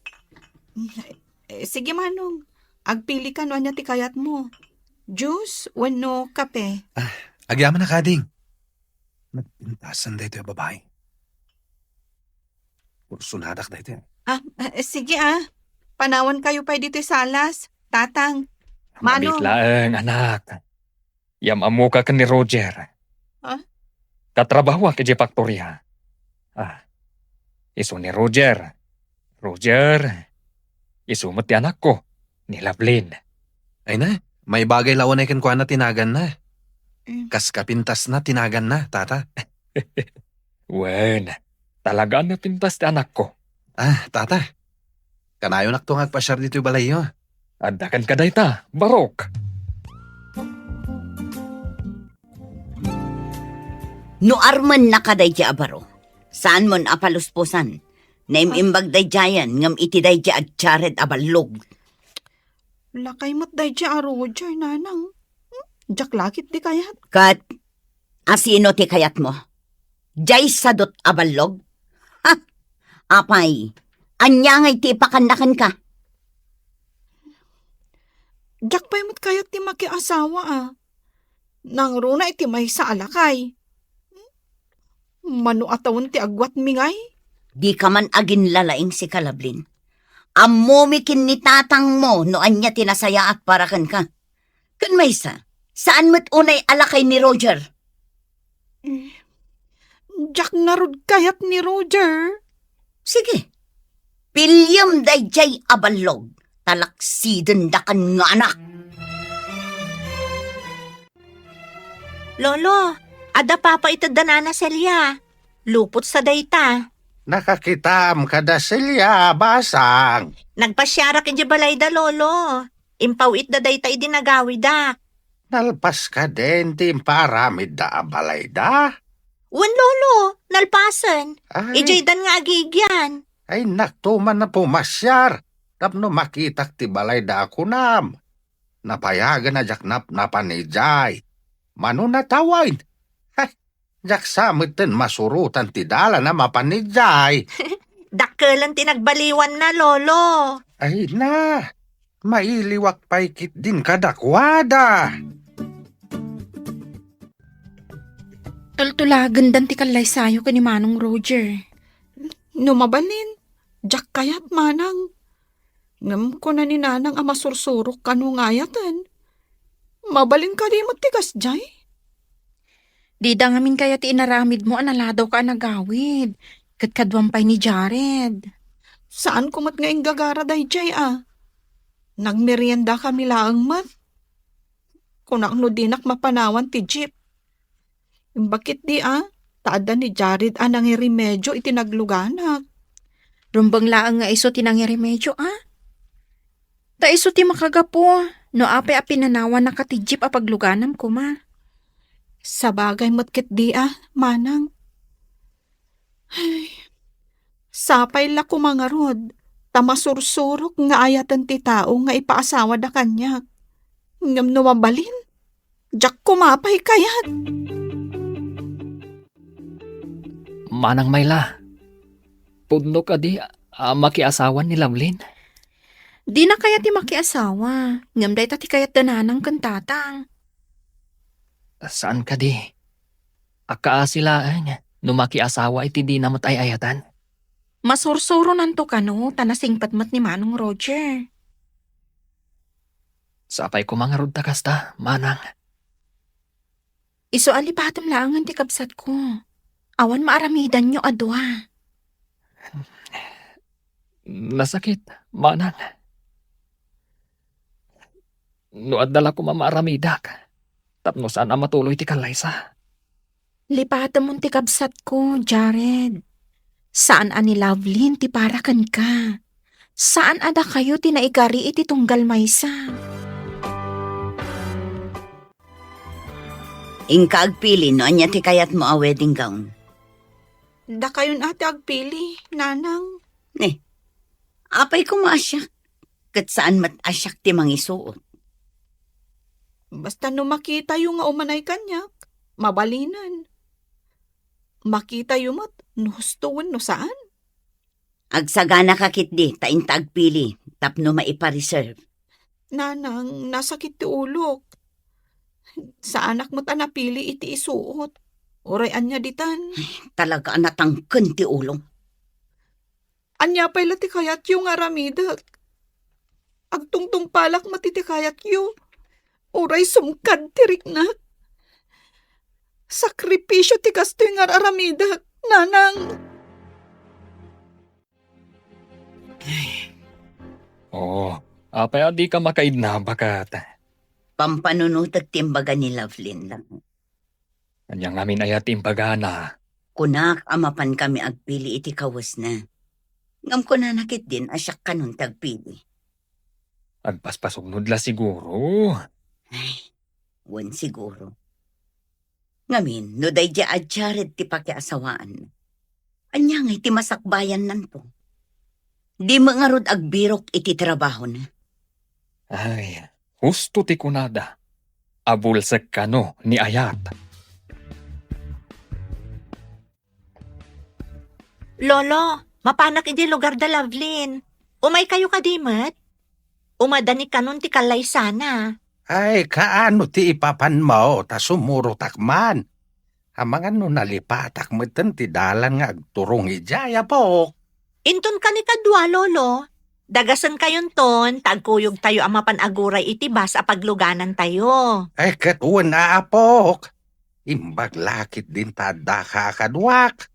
Eh, sige, Manong. Agpilika no ania ti kayatmo. Juice wenno kape? Ah, agyamanak, ading. Nagpintasan daytoy a babae. Kursunadak daytoy. Ah, eh, sige, ah. Panawankayo pay ditoy salas, Tatang. Manong. Mabiit laeng, anak. Yam-ammoka ken ni Roger. Ah? Katrabahoak idiay faktoria. Ah, isu ni Roger. Roger, isu met ti anakko, ni Lovelyn. Ay na, maibagay la unay kenkuana ti naganna. Mm. Kas kapintasna ti naganna, tata. Wen, talaga a napintas ti anakko. Ah, tata. Kanayonakto nga agpasiar ditoy balayyo. Adda kenka dayta, Barok. No armennaka daydiay a baro, saanmon a palusposan. Naim-imbag daydiayen ngem iti daydiay a Jared a ballog. Lakay met daydiay a Roger, Nanang. Hmm? Diak la ketdi kayat. Ket, asino ti kayatmo? Diay sadot a ballog? Ha! Apay, ania ngay ti ipakanna kenka? Diak pay met kayat ti makiasawa, a. Nangruna iti maysa a lakay. Mano a tawen ti agwatmi ngay? Dika man aginlalaing, sika, Lovelyn. Ammomi ken ni tatangmo no ania ti nasayaat para kenka. Ken maysa, saan met unay a lakay ni Roger? Eh, diak ngarud kayat ni Roger. Sige, piliem daydiay a ballog, talaksidendakan nga anak. Lolo, adda papa ita da nana Celia. Lupot sa dayta. Nakakitaam kada Celia, basang. Nagpasiarak idiay balayda, Lolo. Impaw-itda dayta idi nagawidak. Nalpas kadin ti impaaramidda a balayda? Wen, Lolo, nalpasen. Ay. Idiaydan nga agigian. Ay, naktuman a pumasiar tapno makitak ti balayda a kunam. Napayagen a diak napnapan idiay. Mano natawen? Heh, diak sa metten masurotan ti dalan a mapan idiay. Dakkelen ti nagbaliwanna, Lolo. Ay na, mailiwak pay ketdin kadakuada. Tultulagendan ti kallaysayo ken ni Manong Roger. No mabalin, diak kayat, Manang. Ngem kuna ni Nanang a masursurok kano nga ayaten. Mabalin kadi met ti kasdiay? Dida ngamin kayat ti inaramidmo a naladawka a nagawid, ket kaduam pay ni Jared. Saanko met nga inggagara daydiay a. Nagmeriendakami laeng met. Kunak no dinak mapanawan ti jeep. Imbagak di a, ta adda ni Jared a nangiremedio iti nagluganak. Rumbeng laeng nga isu ti nangiremedio a. Ta isu ti makagapu, no apay a pinanawannaka ti jeep a pagluganam koma. Sabagay met ketdi a, Manang. Ay, sapay la koma ngarud, ta masursurok nga ayaten ti tao nga ipaasawada kaniak. Ngem no mabalin, diak koma pay kayat. Manang Mayla, pudno kadi a makiasawa ni Lovelyn? Dina kayat ti makiasawa, ngem dayta ti kayat da nanang ken tatang. Saan kadi? Agkaasi laeng no makiasawa iti dina met ay-ayatan. Masursuronanto kano ta nasingpet met ni Manong Roger. Sapay koma ngarud ta kasta, Manang. Isu a lipatem laengen ti kabsatko. Awan maaramidanyo a dua. Nasakit, Manang. No adda la koma maaramidak, tapno saan a matuloy ti kallaysa. Lipatemon ti kabsatko, Jared. Saan a ni Lovelyn ti para kenka. Saan a dakayo ti naikari iti tunggal maysa. Inka agpili no ania ti kayatmo a wedding gown. Dakayon a ti agpili, Nanang. Ne, apay koma a siak, ket saan met a siak ti mangisuot. Basta no makitayo nga umanay kaniak, mabalinen. Makitayo met no husto wenno saan. Agsaganaka ketdi ta inta agpili tapno maipareserve. Nanang, nasakit ti ulok. Saanak met a napili iti isuot. Uray ania ditan. Ay, talaga a natangken ti ulo. Ania pay la ti kayatyo nga aramidek? Agtungtungpalak met iti kayatyo. Uray sumkad ti riknak. Sakripisio ti kastoy nga ar-aramidek, Nanang. Ay. Oo, apay a dika makaidna, baket? Pampanunotek ti imbaga ni Lovelyn lang. Ania ngamin aya ti imbagana? Kunak a mapankami agpili iti kawesna. Ngem kunana ketdin a siak kanon ti agpili. Agpaspasugnod la siguro. Ay, wen siguro. Ngamin, no daydiay a Jared ti pakiasawaan, ania ngay ti masakbayannanto? Di met ngarud agbirok iti trabahona. Ay, husto ti kunada. Abulsek kano ni ayat. Lolo, mapanak idiay lugar da Lovelyn. Umaykayo kadi met? Umadani kanon ti kallaysana. Ay, kaano ti ipapanmo ta sumurotak man? Amangan no nalipatak metten ti dalan nga agturong idiay, apok. Inton kani kadua, Lolo. Dagasenkayonton, ta agkuyogtayo a mapan aguray iti bus a pagluganantayo. Ay, ket wen a, apok. Imbag la ketdin ta addaka a kaduak.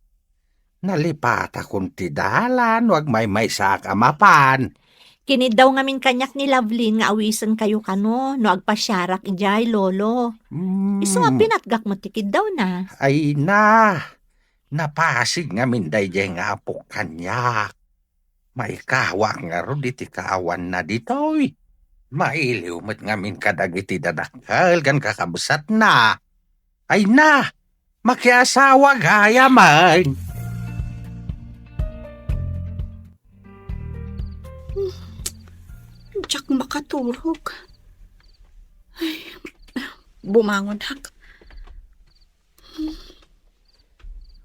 Nalipatakon ti dalan no agmaymaysaak a mapan. Kiniddaw ngamin kaniak ni Lovelyn nga awisenkayo kano no agpasiarak idiay, Lolo. Hmm. Isu a pinatgak met ti kiddawna. Ay na, napasig ngamin daydiay nga apok kaniak. Maikawak ngarud iti kaawanna ditoy. Mailiw met ngamin kadagiti dadakkel ken kakabsatna. Ay na, makiasawa gayamen. Diak makaturog. Ay, bumangonak.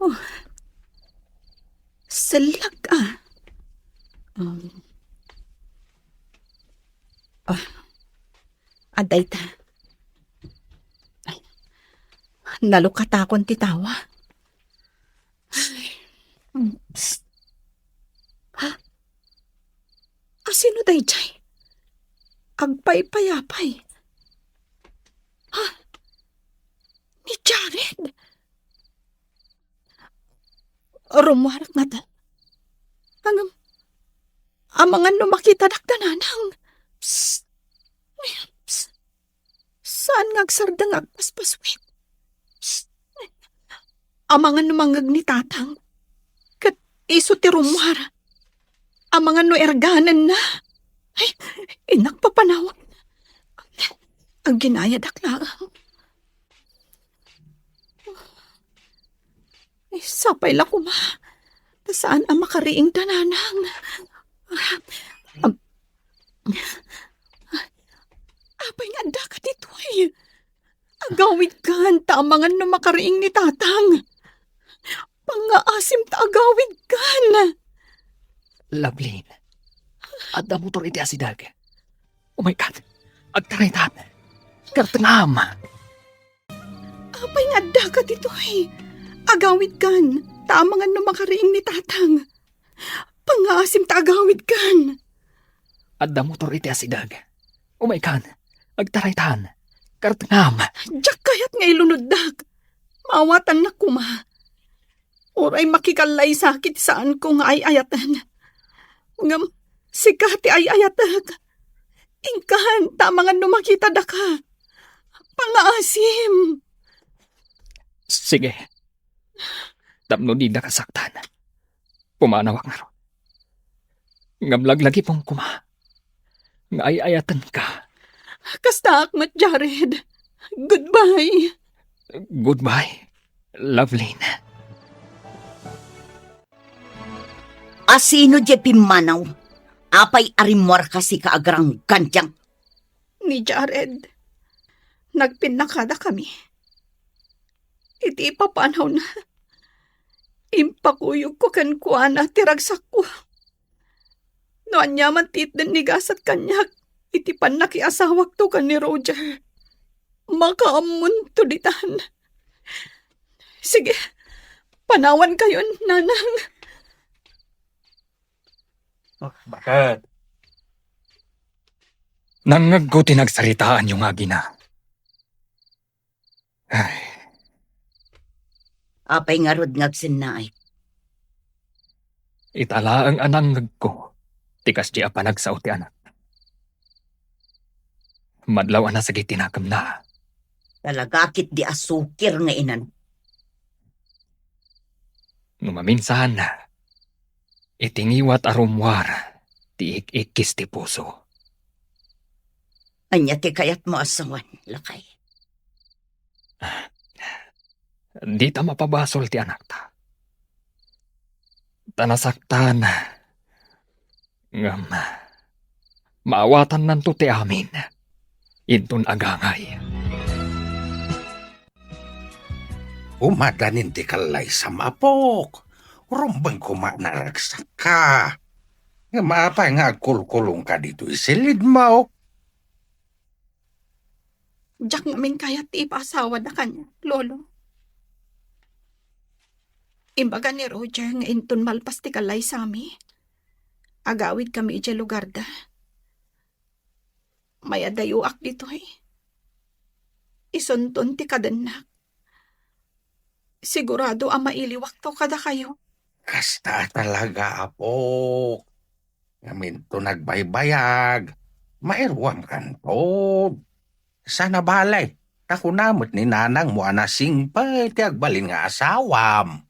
Oh. Sellag, ah. Um. Ah. Adda ita. Ay. Nalukatakon ti tawa. Ay. Psst. Ha? Asino daydiay? Agpaypayapay. Ha? Ni Jared? Rummuarak ngata. Ngem, amangan no makitadak da nanang. Psst. Psst. Saan nga agsardeng nga agpaspaswit? Psst. Amangan no mangngeg ni tatang. Ket isu ti rummuar. Amangan no erganenna. Ay, innak papanawag. Agginayadak laeng. Ay, sapay la koma. Ta saan a makariing da nanang. Am-, apay nga addaka ditoy? Agawidkan, ta amangan no makariing ni tatang. Pangngaasim ta agawidkan. Lovelyn, adda motor iti asideg. Umaykan, agtaraytan. Kartengam. Apay nga addaka ditoy? Agawidkan, ta amangan no makariing ni tatang. Pangngaasim ta agawidkan. Adda motor iti asideg. Umaykan, agtaraytan. Kartengam. Diak kayat nga ilunoddak. Maawatannak koma. Uray makikallaysaki ti saanko nga ay-ayaten. Ngem sika ti ay-ayatek. Inkan, ta amangan no makitadaka. Pangngaasim. Sige. Tapno dida kasaktan, pumanawak ngarud. Ngem laglagipem koma nga ay-ayatenka. Kastaak met, Jared. Goodbye. Goodbye, Lovelyn. Asino diay pimmanaw? Apay a rimmuarka sika agranggandiang? Ni Jared. Nagpinnakadakami. Iti ipapanawna, impakuyogko kenkuana ti ragsakko. No aniaman ti itden ni gasat kaniak iti pannakiasawakto ken ni Roger, makaammonto ditan. Sige, panawankayon, nanang. Baket? Nangngegko ti nagsaritaanyo nga agina. Ay. Apay ngarud nga agsennaay? Ita laeng a nangngegko ti kasdi a panagsao ti anak. Madlaw a nasagi ti nakemna. Talaga ketdi a sukir nga inan. No maminsan, iti ngiwat a rummuar ti ik-ikkis ti puso. Ania ti kayatmo a sawen, lakay? Dita mapabasol ti anakta. Ta nasaktan, ngem maawatannanto ti amin inton agangay. Umadanin ti kallaysam, apok. Rumbeng koma a naragsakka. Ngem apay nga agkulkulongka ditoy silidmo? Diak ngamin kayat ti ipaasawada kaniak, Lolo. Imbaga ni Roger nga inton malpas ti kallaysami, Agawidkami idiay lugarda. Mayadayoak ditoy. Isunton ti kadennak. Sigurado a mailiwakto kadakayo. Kasta a talaga, apok. Ngamin to nagbaybayag. Mairuam kanto. Sana balay. Ta kuna met ni nanang mo a nasingpet ti agbalin nga asawam.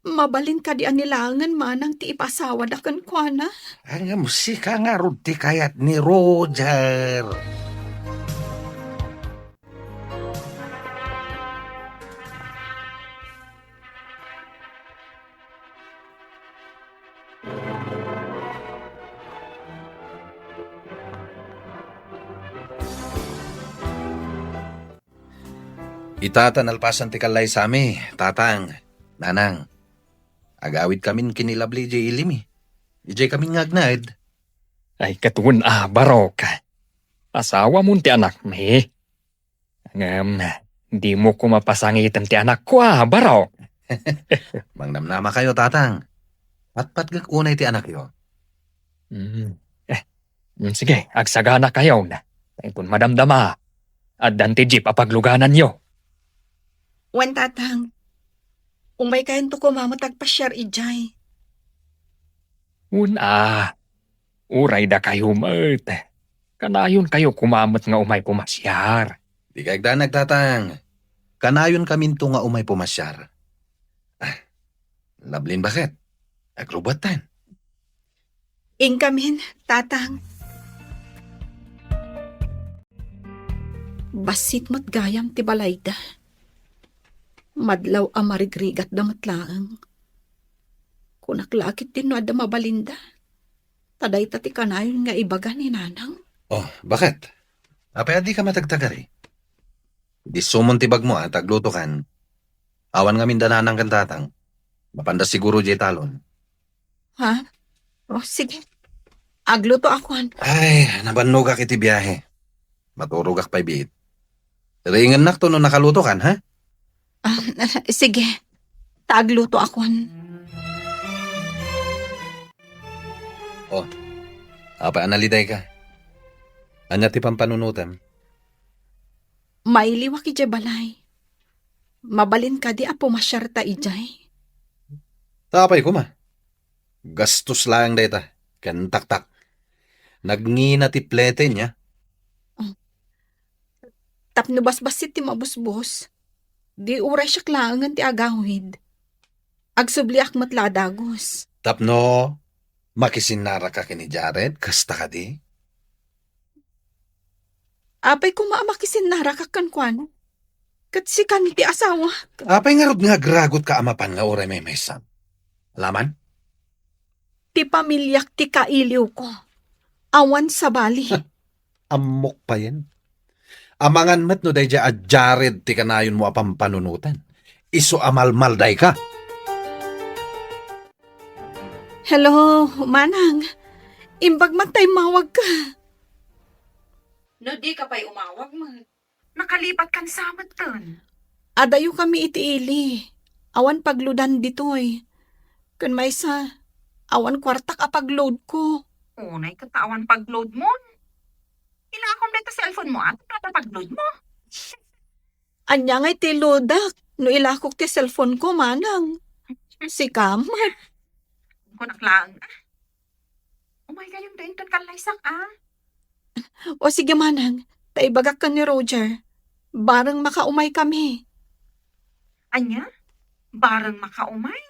Mabalin kadi a ni laengen manang ti ipasawada kenkuana? Ngem sika ngarud ti kayat ni Roger. Ita ta nalpasan ti kallaysami, tatang, nanang. Agawidkamin ken ni Lovely idiay ilimi. Idiay kamin nga agnaed. Ay, ket wen a, barok. Asawamon ti anakmi. Ngem, dimo koma pasangiten ti anakko a, barok. Mangnamnamakayo, tatang. Patpatgek unay ti anakyo. Mm. Eh, mm, sige, agsaganakayon. Inton madamdama, addan ti jeep a paglugananyo. Wen, tatang. Umaykayonto koma met agpasiar idiay. Wen a, uray dakayo met. Kanayonkayo koma met nga umay pumasiar. Dika agdanag, tatang. Kanayonkaminto nga umay pumasiar. Ah, Lovely, baket? Agrubuattan. Inkamin, tatang. Bassit met gayam ti balayda. Madlaw a marigrigatda met laeng. Kunak la a ketdin no adda mabalinda. Ta dayta ti kanayon nga ibaga ni nanang. Oh, baket? Apay a dika matagtagari? Idi isumon ti bagmo a ta aglutokan. Awan ngamin da nanang ken tatang. Mapanda siguro diay talon. Ha? Oh, sige. Aglutoakon. Ay, nabannogak iti biahe. Maturogak pay biit. Riingennakto no nakalutokan, ha? Ah, sige. Ta aglutoakon. Oh, apay a nalidayka? Ania ti pampanunotem? Mailiwak idiay balay. Mabalin kadi a pumasiarta idiay? Ta apay koma? Gastos laeng dayta, ken taktak. Nagngina ti plete nia. Oh. Tapno basbassit ti mabusbos, di uray siak laengen ti agawid. Agsubliak met la a dagus. Tapno makisinnaraka ken ni Jared, kasta kadi? Apay koma a makisinnaraka kenkuana? Ket sika ti asawak. Apay ngarud nga agragotka a mapan nga uray maymaysa? Alaman? Ti pamiliak ti kailiwko. Awan sabali. Ammok payen. Amangan met no daydiay a Jared ti kanayonmo a pampanunotan. Isu a malmaldayka. Hello, Manang. Imbag man ta immawagka. No dika pay umawag met. Nakalipat kan sa metten. Adayokami iti ili. Awan pagloadan ditoy. Ken maysa, awan kuartak a pagloadko. Unay ket ta awan pagloadmon. Ilakom dayta cellphonemo, a, tapno adda pagloadmo. Ania ngay ti loadak no ilakok ti cellphoneko, Manang? Sika met. Kunak laeng, a. Umaykayon ta inton kallaysak, a. O sige, Manang, ta ibagak ken ni Roger. Bareng makaumaykami. Ania? Bareng makaumay?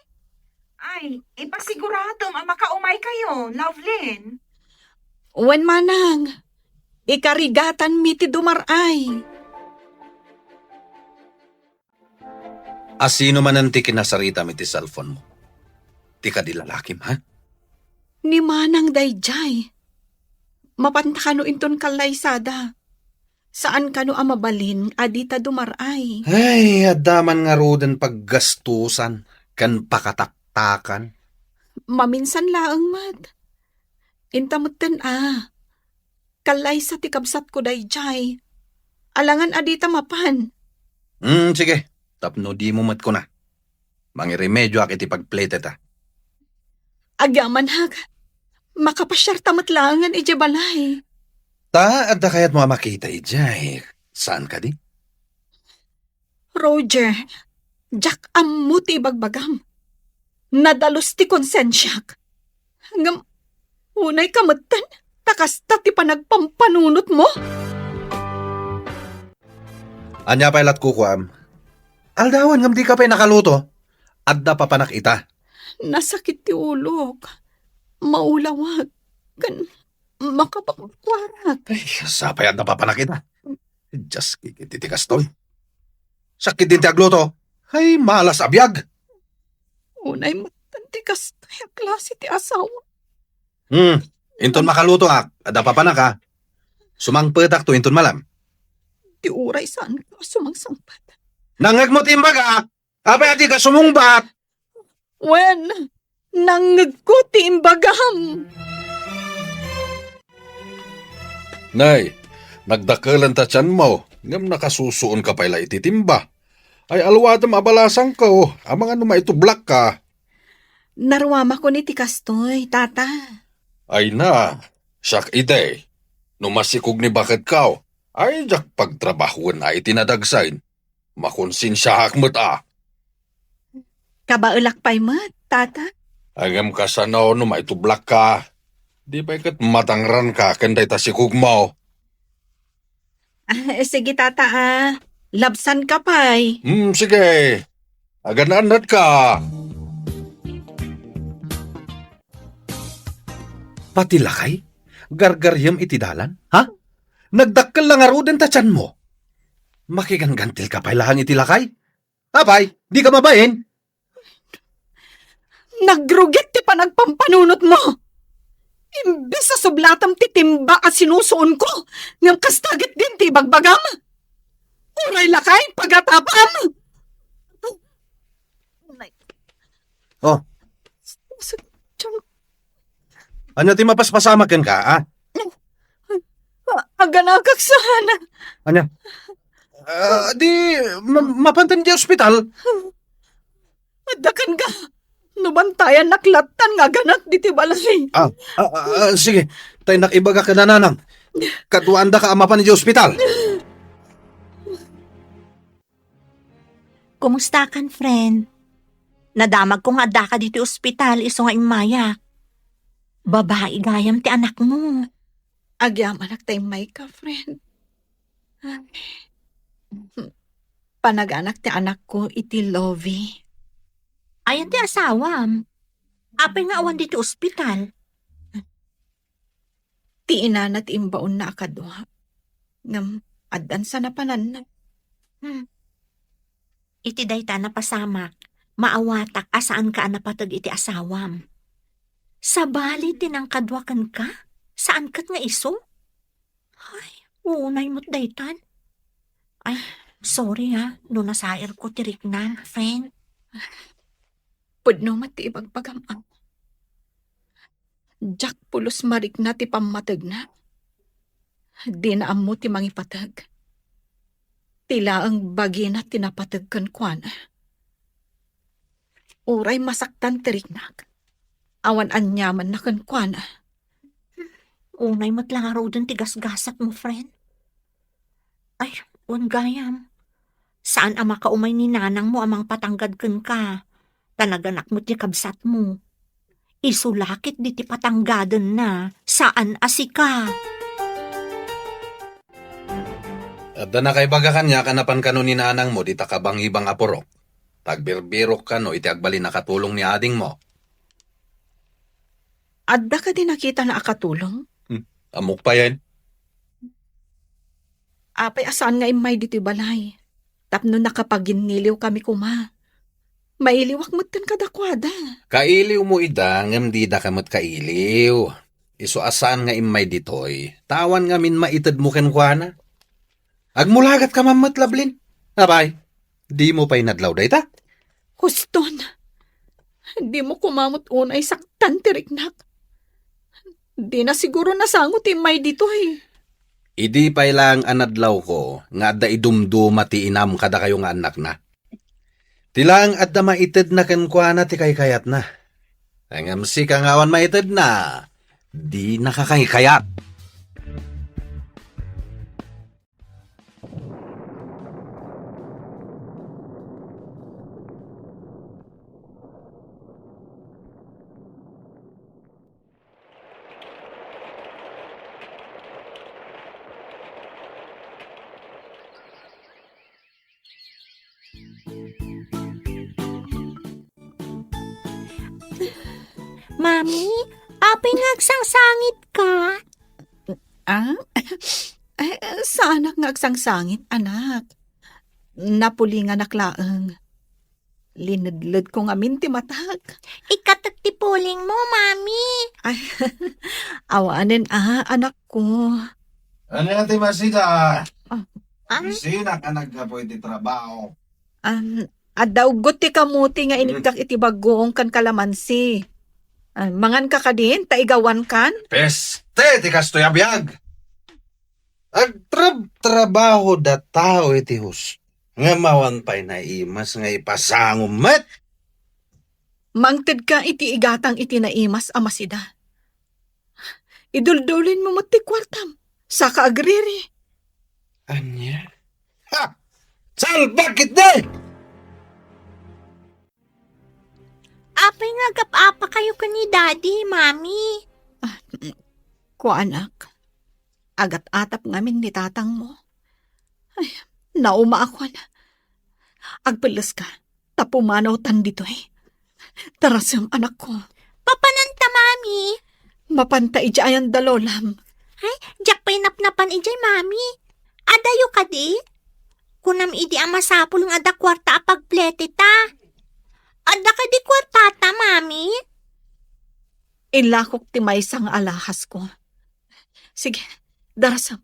Ay, ipasiguradom a makaumaykayo, Lovelyn. Wen, Manang, ikarigatanmi ti dumar-ay. A sino manen ti kinasaritam iti cellphonemo? Ti kadi lalakim, ha? Ni Manang daydiay. Mapanta kano inton kallaysada? Saan kano a mabalin a dita dumar-ay? Ay, adda man ngaruden paggastusan ken pakataktakan. Maminsan laeng met. Inta metten a. Kallaysa ti kabsatko daydiay. Alangan a dita mapan. Hmm, sige. Tapno dimo met kuna. Mangiremedioak iti pagpleteta. Agyamanak. Makapasiarta met laengen idiay balay. Ta adda kayatmo a makita idiay, saan kadi? Roger, diak ammo ti ibagbagam. Nadalus ti konsensiak. Ngem, unay ka metten, ta kasta ti panagpampanunotmo? Ania pay lat kukuam? Aldawen ngem dika pay nakaluto. Adda papanak ita. Nasakit ti ulok. Maulawak. Ken makabakbakuarak. Ay, sapay adda papanak ita. Dios, kikit iti kastoy. Sakit din ti agluto. Ay, malas a biag. Unay metten ti kastoy a klase ti asawa. Hmm, inton makalutoak, adda papanak a. Sumangpetakto inton malam. Ti uray saanka a sumangsangpet. Nangngegmo ti imbagak. Apay a dika sumungbat? Wen, nangngegko ti imbagam. Nay, nagdakelen ta tianmo, ngem nakasusuonka pay la iti timba. Ay, alwadem a balasangko, amangan no maitublakka. Naruamakon iti kastoy, tata. Ay na, siak idi, no masikog ni baketka, ay, diak pagtrabahoen a iti nadagsen. Makonsensiaak met a. Kabaelak pay met, tata. Ngem kasano no maitublakka? Di pay ket madangranka ken dayta sikogmo. Ah, sige, tata, ah. Labsanka pay. Hmm, sige. Agannaannatka. Pati lakay? Gargariem iti dalan, ha? Nagdakkel la ngaruden ta tianmo. Makiganggantilka pay laeng iti lakay? Apay, dika mabain? Nagrugit ti panagpampanunotmo. Imbes a sublatam ti timba a sinusuonko, ngem kasta ket din ti ibagbagam. Uray lakay, pagatapam. Oh. Ania ti mapaspasamak kenka, a? A-, aganakak saan. Ania? Ah, di, ma-, mapanten di ospital? Adda kenka. No bantayannak lattan nga aganak diti balay. Ah, ah, ah, sige. Tay nakibaga kada nanang. Kaduaandaka a mapan di ospital. Kumustakan, friend? Nadamagko nga addaka ditoy ospital isu nga immayak. Babai gayam ti anakmo. Agyamanak ta immayka, friend. Ay. Panaganak ti anakko iti Lovie. Ayan ti asawam? Apay nga awan ditoy ospital? Ti inana ti imbaonna a kadua. Ngem addan sa napananna. Hmm. Iti dayta napasamak, maawatak a saanka a napateg iti asawam. Sabali ti nangkadua kenka? Saan ket nga isu? Ay, unay met daytan. Ay, sorry ha, no nasairko ti riknam, friend. Pudno met ti ibagbagam, a. Diak pulos marikna ti pammategna. Dina ammo ti mangipateg. Ti laeng bagina ti napateg kenkuana. Uray masaktan ti riknak, awan aniamanna kenkuana. Unay met la ngaruden ti gasgasatmo, friend. Ay, wen gayam. Saan a makaumay ni nanangmo a mangpatanggad kenka, ta naganak met ti kabsatmo. Isu la ket diti patanggadenna, saan a sika. Adda nakaibaga kaniak a napan kano ni nanangmo dita kabangibang a purok. Ta agbirbirok kano iti agbalin a katulong ni adingmo. Adda kadi nakitana a katulong? Hmm, ammok payen. Apay a saan nga immay ditoy balay? Tapno nakapaginniliwkami koma. Mailiwak metten kadakuada. Kailiwmo ida, ngem didaka met kailiw. Isu a saan nga immay ditoy, ta awan ngamin maitedmo kenkuana. Agmulagatka man met, Lablin. Apay, dimo pay nadlaw dayta? Huston, dimo koma met unay saktan ti riknak. Dina siguro nasango ti immay ditoy. Idi pay laeng a nadlawko nga adda idumduma ti inam kadakayo nga annakna. Ti laeng adda maitedna kenkuana ti kaykayatna. Ngem sika nga awan maitedna, Dinaka kaykayat. Mami, apay nga agsangsangitka? Ah? Ay, saanak nga agsangsangit, anak. Napulinganak laeng. Linedledko ngamin ti matak. Ikatek ti pulingmo, Mami. Ay, awanen a, anakko. Ania ti masida? Ah. Isinak a naggapu iti trabaho. Um, adda uggot ti kamuti nga inikkak iti baggoong ken kalamansi. Ah, manganka kadin, ta igawankan? Peste ti kastoy a biag! Agtrabtrabaho da tao iti husto, ngem awan pay naimas nga ipasangom met. Mangtedka iti igatang iti naimas a masida. Iduldulinmo met ti kuartam, saka agriri. Ania? Ha! Salbag ketdi! Apay nga agap-apakayo ken ni Daddy, Mami? Ah, mm, kuanak, agat-atap ngamin ni tatangmo. Ay, naumaakon. Agpelleska, ta pumanawtan ditoy. Tarasem, anakko. Papananta, Mami? Mapanta idiay ayan da lolam. Ay, diak pay napnapan idiay, Mami. Adayo kadi? Kunam idi a masapul nga adda kuarta a pagpleteta. Adda kadi kuartata, Mami? Ilakok ti maysa nga alahasko. Sige, darasam.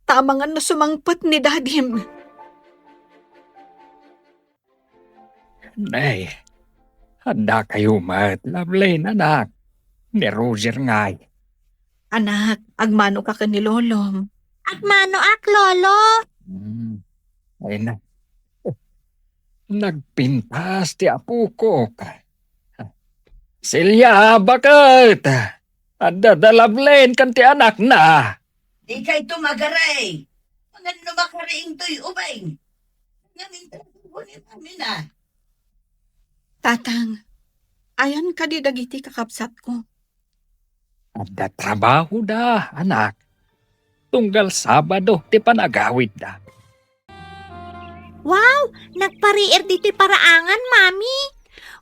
Ta amangan no sumangpet ni Dadim. Nay, addakayo met, Lovelyn, anak. Ni Roger ngay. Anak, agmanoka ken ni Lolom. Agmanoak, Lolo. Hmm. Ay na. Nagpintas ti apokok. Celia, baket! Adda da Lovelyn ken ti anakna. Dikayto magaray. Mangan no makariing toy ubing. Ngamin trabaho ni Mami na. Tatang, ayan kadi dagiti kakabsatko? Adda trabahoda, anak. Tunggal Sabado ti panagawidda. Wow! Nagpariir ditoy paraangan, Mami.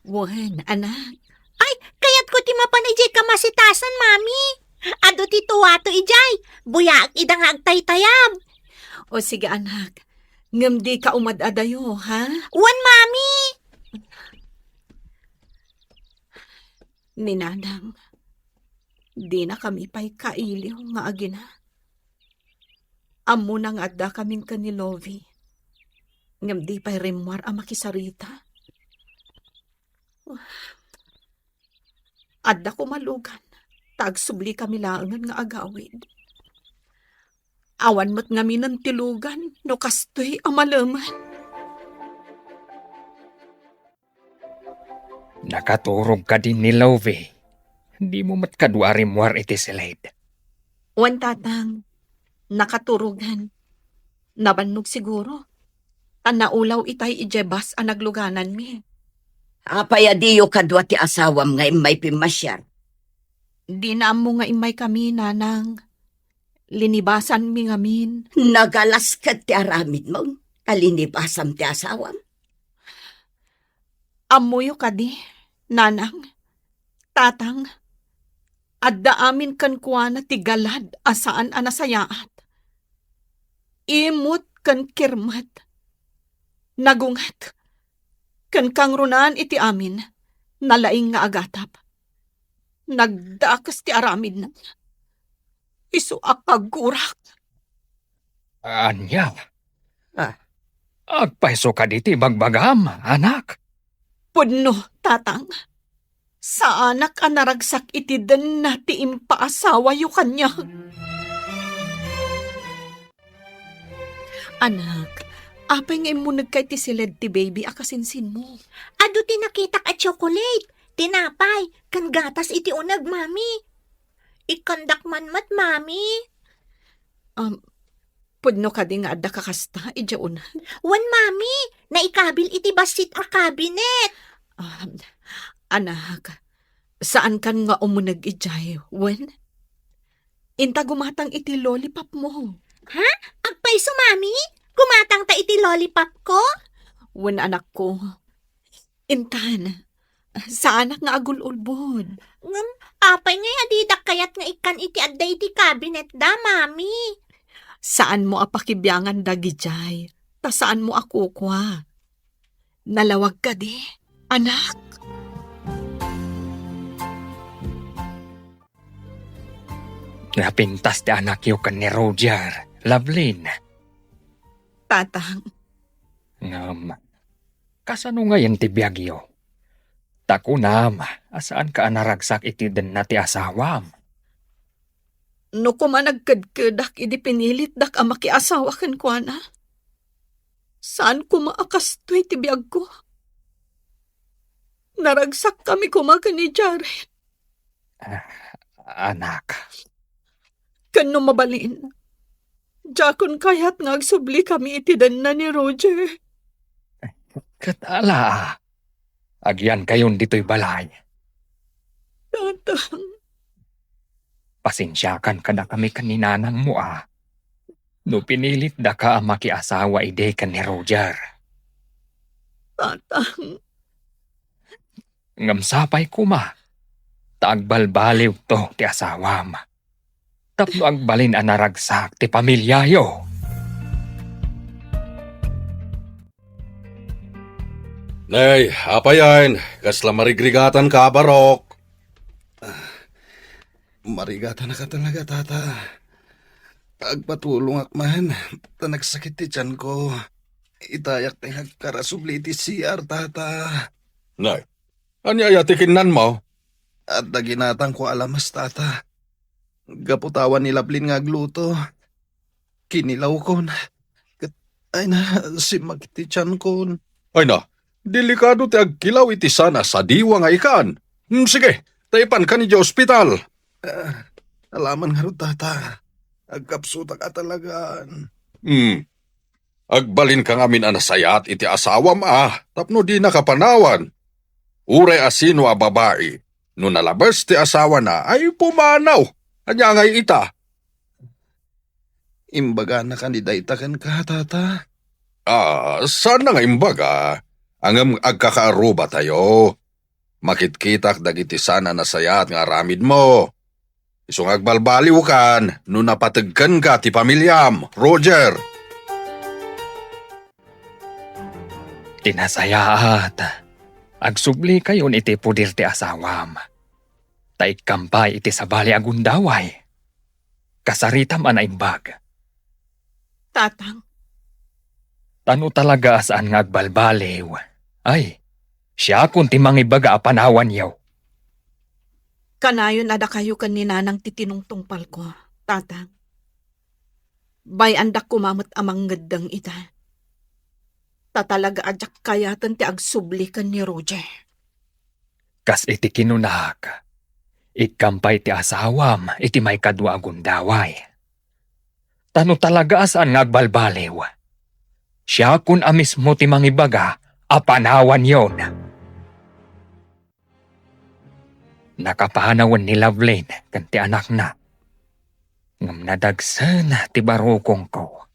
Wen, anak. Ay, kayatko ti mapan idiay kamasitasan, Mami. Adu ti tuwato idiay. Buyaak ida nga agtaytayab. O sige, anak. Ngem dika umad-adayo, ha? Wen, Mami. Ni Nanang, dina kami pay kailiw nga agina. Ammona nga addakamin ken ni Lovie, ngem di pay rimmuar a makisarita. Adda koma lugan, ta agsubli kami laengen nga agawid. Awan met ngaminen ti lugan no kastoy a malemen. Nakaturog kadi ni Lovie? Dimo met kadua rimmuar iti siled? Wen, Tatang. Nakaturogan. Nabannog siguro. Ta naulaw itay idiay bus a naglugananmi. Apay a diyo kadua ti asawam nga immay pimmasiar? Dina ammo nga immay kami, Nanang. Linibasanmi ngamin. Nagalas ket ti aramidmo, ta linibasam ti asawam. Ammoyo kadi, Nanang, Tatang, adda amin kenkuana ti galad a saan a nasayaat. Imut ken kirmet, nagunget, ken kangrunaan iti amin, nalaing nga agatap. Nagdakes ti aramidna. Isu a kagurak. Ania? Ah. Agpayso kadi ti bagbagam, anak? Pudno, Tatang. Saanak a naragsak iti denna ti impaasawayo kaniak. Anak, apay nga immunegka iti siled ti baby a kasinsinmo? Adu ti nakitak a tsokolate, tinapay, ken gatas iti uneg, Mami. Ikkandak man met, Mami. Um, pudno kadi nga adda kakasta idiay uneg? Wen, Mami, naikabil iti bassit a cabinet. Um, anak, saankan nga umuneg idiay, wen? Inta gumatang iti lollipop mo. Ha? Agpayso, Mami? Gumatang ta iti lollipop ko? Wen, anakko. Intan, saanak nga agul-ulbod. Ngem, apay ngay a didak kayat nga ikkan iti adda iti cabinet da, Mami? Saanmo a pakibiangan dagidiay, ta saanmo a kukua. Nalawag kadi, anak? Napintas ti anakyo ken ni Roger, Lovelyn. Tatang. Ngem, kasano ngayen ti biagyo? Ta kunam a saanka a naragsak iti denna ti asawam. No koma nagkedkedak idi pinilitdak a makiasawa kenkuana, saan koma a kastoy ti biagko. Naragsakkami koma ken ni Jared. Ah, anak. Ken no mabalin, diakon kayat nga agsublikami iti denna ni Roger. Ket ala, agyankayon ditoy balay. Tatang. Pasensiakan kadakami ken ni nanangmo a no pinilitdaka a makiasawa idi ken ni Roger. Tatang. Ngem sapay koma, ta agbalbaliwto ti asawam. Tapno agbalin a naragsak ti pamiliayo. Nay, apayen, kasla marigrigatanka, Barok? Ah, marigatanaka talaga, Tata. Agpatulongak man, ta nagsakit ti tianko. Itayak ti nagkarasubli iti C R, Tata. Nay, ania aya ti kinnanmo? Adda ginatangko a lamas, Tata. Gapu ta awan ni Lovelyn nga agluto, kinilawkon. Ket, ay na, simmakit ti tiankon. Ay na, delikado ti agkilaw iti saan a sadiwa nga ikan. Hmm, sige, ta ipankan idiay ospital. Ah, alaman ngarud, Tata. Agkapsutak a talagan. Hmm. Agbalinka ngamin a nasayaat iti asawam a tapno dinaka panawan. Uray a sino a babai, no nalabes ti asawana, ay pumanaw. Ania ngay ita? Imbagana kadi dayta kenka, Tata? Ah, saan na nga imbaga. Ngem agkakaarrubatayo. Makitkitak dagiti saan a nasayaat nga aramidmo. Isu nga agbalbaliwkan no napateg kenka ti pamiliam, Roger. Ti nasayaat, agsublikayon iti poder ti asawam. Ta ikkam pay iti sabali a gundaway. Kasaritam a naimbag. Tatang. Ta no talaga a saan nga agbalbaliw, ay, siakon ti mangibaga a panawanyo. Kanayon a dakayo ken ni Nanang ti tinungtungpalko, Tatang. Bay-andak koma met a mangngeddeng ita. Ta talaga a diak kayaten ti agsubli ken ni Roger. Kas iti kinunak, ikkam pay ti asawam iti maikadua a gundaway. Ta no talaga a saan nga agbalbaliw, siakon a mismo ti mangibaga a panawanyon. Nakapanawen ni Lovelyn ken ti anakna. Ngem nadagsen ti barukongko.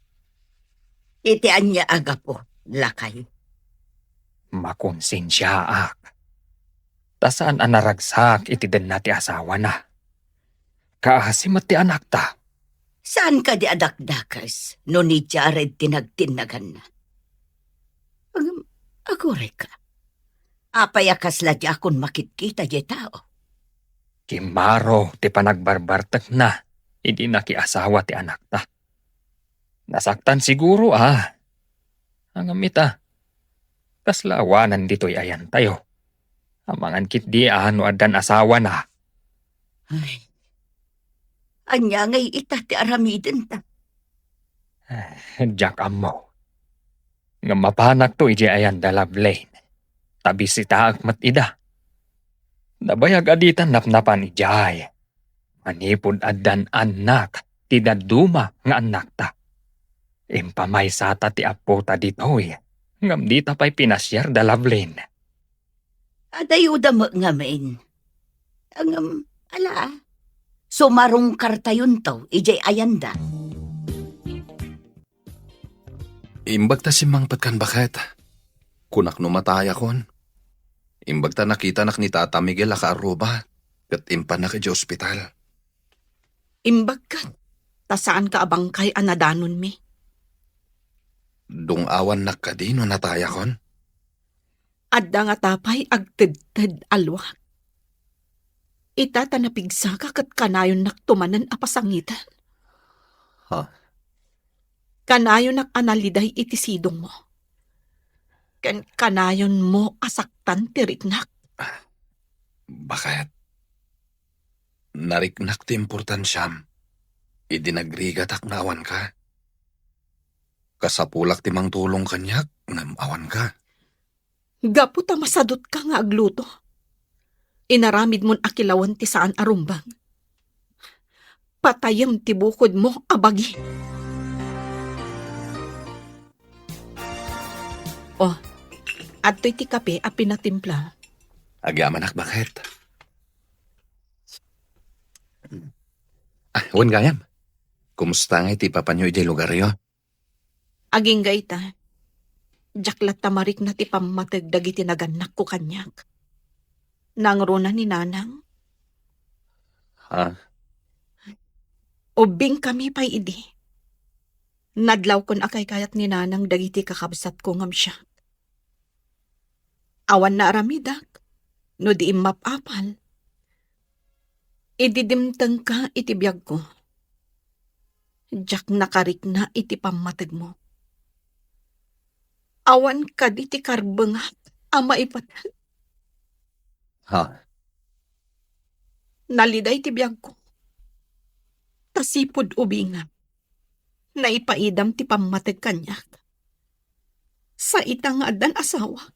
Iti ania a gapu, lakay? Makonsensiaak. Ta saan a naragsak iti denna ti asawana. Kaasi met ti anakta. Saan kadi a dakdakes no ni Jared ti nagtinnaganna? Ngem, agurayka. Apay a kasla diakon makitkita diay tao? Kimmaro ti panagbarbartekna idi nakiasawa ti anakta. Nasaktan siguro a. Ngem ita, kasla awanan ditoy ayantayo. Amangan ketdi a no addan asawana. Ay, ania ngay ita ti aramidenta? Eh, diak ammo. Ngem mapanakto idiay ayanda, Lovelyn. Ta bisitaek met ida. Nabayag a ditan napnapan idiay. Manipud addan annak ti dadduma nga annakta. Impamaysata ti appota ditoy, ngem dita pay pinasiar da Lovelyn. Adayoda met ngamin. Ngem, ala, sumarungkartayonto idiay ayanda. Imbag ta simmangpet kan baket. Kunak no matayakon. Imbag ta nakitanak ni Tata Miguel a kaarruba, ket impannak idiay ospital. Imbag ket, ta saanka a bangkay a nadanonmi. Dung-awannak kadi no natayakon? Adda ngata pay agtedted a luak. Ita ta napigsaka ket kanayonnak to manen a pasangiten. Ha? Kanayonnak a naliday iti sidongmo. Ken kanayonmo a saktan ti riknak. Baket. Nariknak ti importansiam idi nagrigatak nga awanka. Kasapulak ti mangtulong kaniak ngem awanka. Gapu ta masadutka nga agluto, inaramidmon a kilawen ti saan a rumbeng. Patayem ti bukodmo a bagi. Oh, adtoy ti kape a pinatimpla. Agyamanak, baket. Ah, wen gayam. Kumusta ngay ti ipapanyo idiay lugaryo? Agingga ita, diak latta marikna ti pammateg dagiti nagannakko kaniak. Nangruna ni Nanang. Ha? Ubbingkami pay idi. Nadlawkon a kaykayat ni Nanang dagiti kakabsatko ngem siak. Awan naaramidak no di immap-apal. Idi dimtengka iti biagko, diak nakarikna iti pammategmo. Awan kadi ti karbengak a maipateg. Ha? Naliday ti biagko. Ta sipud ubingam, naipaidam ti pammateg kaniak. Sa ita nga addan asawa,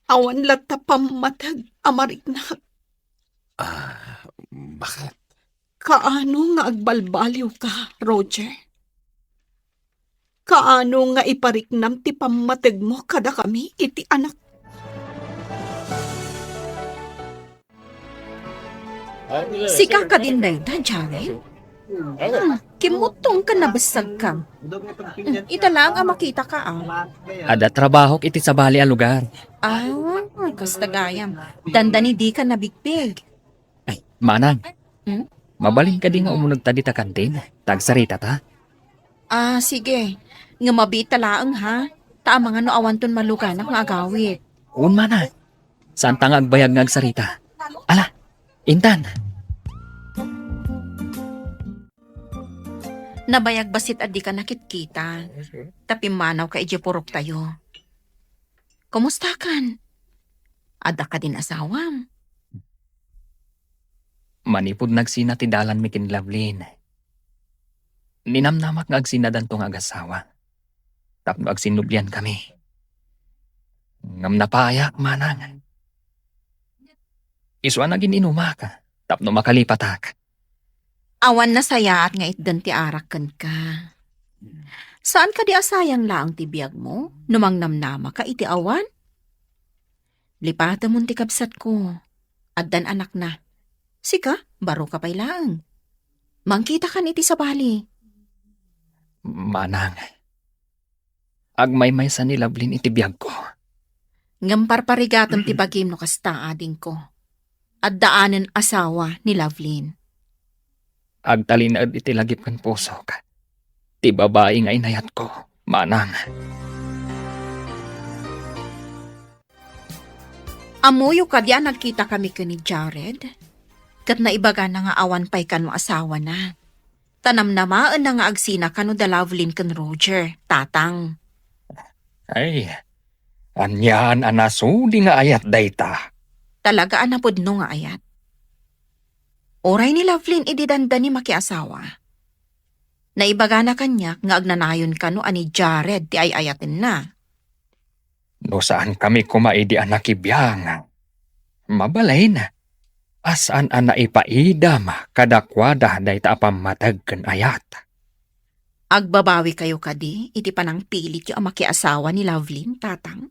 awan latta pammateg a mariknak. Ah, baket? Kaano nga agbalbaliwka, Roger? Kaano nga ipariknam ti pammategmo kadakami iti anak? Sika kadin dayta, Jared? Hmm, kimmutong ka nabessagkam. Hmm, ita laeng a makitaka, ah. Adda trabahok iti sabali a lugar. Ah, kasta gayam. Dandani dika nabigpig. Ay, manang. Hmm? Mabalin kadi nga umunegta dita kantin? Ta agsaritata? Ah, sige. Ngem mabiit ta laeng, ha? Ta amangan no awanton maluganak nga agawid. Wen, manang. Saanta nga agbayag nga agsarita. Ala, intan. Nabayag bassit a dika nakitkita. Ta pimmanawka idiay puroktayo. Kumustakan? Adda kadin asawam? Manipud nagsina ti dalanmi ken Lovelyn, ninamnamak nga agsinadanto nga agasawa tapno agsinnubliankami. Ngem napayak, manang. Isu a nagin-inumak tapno makalipatak. Awan nasayaat nga itdan ti arak kenka. Saan kadi a sayang laeng ti biagmo no mangnamnamaka iti awan? Lipatemon ti kabsatko. Addan anakna. Sika, baroka pay laeng. Mangkitakan iti sabali. Manang, agmaymaysa ni Lovelyn iti biagko. Ngem parparigatem ti bagim no kasta, adingko. Addaanen asawa ni Lovelyn. Agtalinaed iti lagip ken pusok ti babai nga inayatko, manang. Ammoyo kadi a nagkitakami ken ni Jared? Ket naibagana nga awan pay kano asawana. Ta namnamaenna nga agsina kano da Lovelyn ken Roger, tatang. Ay, aniaan a nasudi nga ayat dayta. Talaga a napudno nga ayat. Uray ni Lovelyn idi dandani makiasawa. Naibagana kaniak nga agnanayon kano a ni Jared ti ay-ayatenna. No saankami koma idi a nakibiang, mabalin, a saan a naipaidam kadakuada dayta a pammateg ken ayat. Agbabawikayo kadi iti panangpilityo a makiasawa ni Lovelyn, Tatang?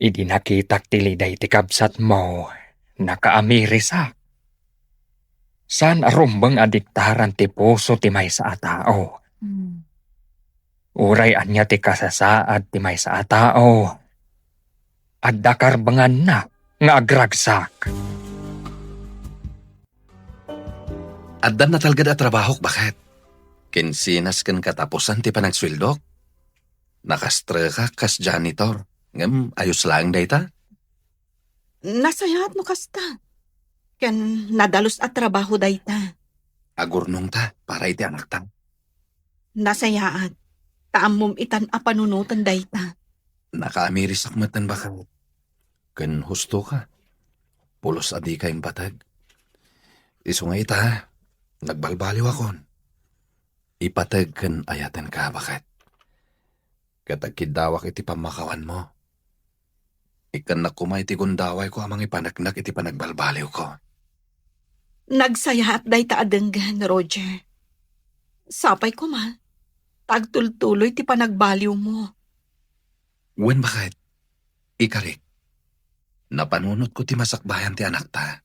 Idi nakitak ti liday ti kabsatmo, nakaamirisak. Saan a rumbeng a diktaran ti puso ti maysa a tao. Hmm. Uray ania ti kasasaad ti maysa a tao, adda karbenganna nga agragsak. Addan natalged a trabahok, baket. Kinsinas ken katapusan ti panagsueldok. Nakastreka kas janitor. Ngem ayos laeng dayta. Nasayaat no kasta. Ken nadalus a trabaho dayta. Agurnongta para iti anakta. Nasayaat. Ta ammom itan a panunoten dayta. Nakaamirisak metten, baket. Ken husto ka. Pulos a dika impateg. Isu nga ita, nagbalbaliwakon. Ipateg ken ayatenka, baket. Ket agkiddawak iti pammakawanmo. Ikkannak koma iti gundawayko a mangipaneknek iti panagbalbaliwko. Nagsayaat dayta a denggen, Roger. Sapay koma, ta agtultuloy ti panagbaliwmo. Wen, baket, ikarik, napanunotko ti masakbayan ti anakta.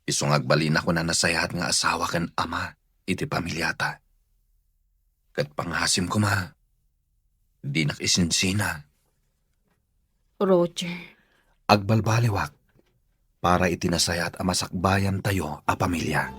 Isu nga agbalinakon a nasayaat nga asawa ken ama iti pamiliata. Ket pangasim koma, dinak isinsina. Roger. Agbalbaliwak para iti nasayaat a masakbayantayo a pamilia.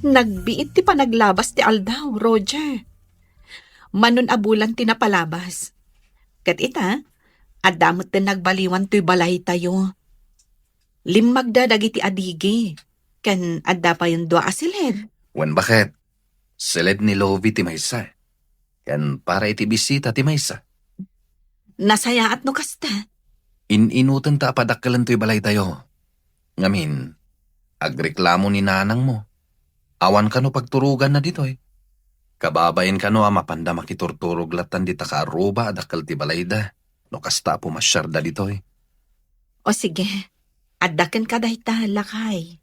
Nagbiit ti panaglabas ti aldaw, Roger. Manon a bulan ti napalabas. Ket ita, adda met ti nagbaliwan toy balaytayo. Limmagda dagiti adigi, ken adda payon dua a siled. Wen, baket, siled ni Lovie ti maysa, ken para iti bisita ti maysa. Nasayaat no kasta. In-inutenta a padakkelen toy balaytayo. Ngamin, agreklamo ni nanangmo. Awan kano pagturoganna ditoy. Kababain kano a mapanda makiturturog lattan dita kaarruba a dakkel ti balayda, no kasta a pumasiarda ditoy. O sige, adda kenka dayta, lakay.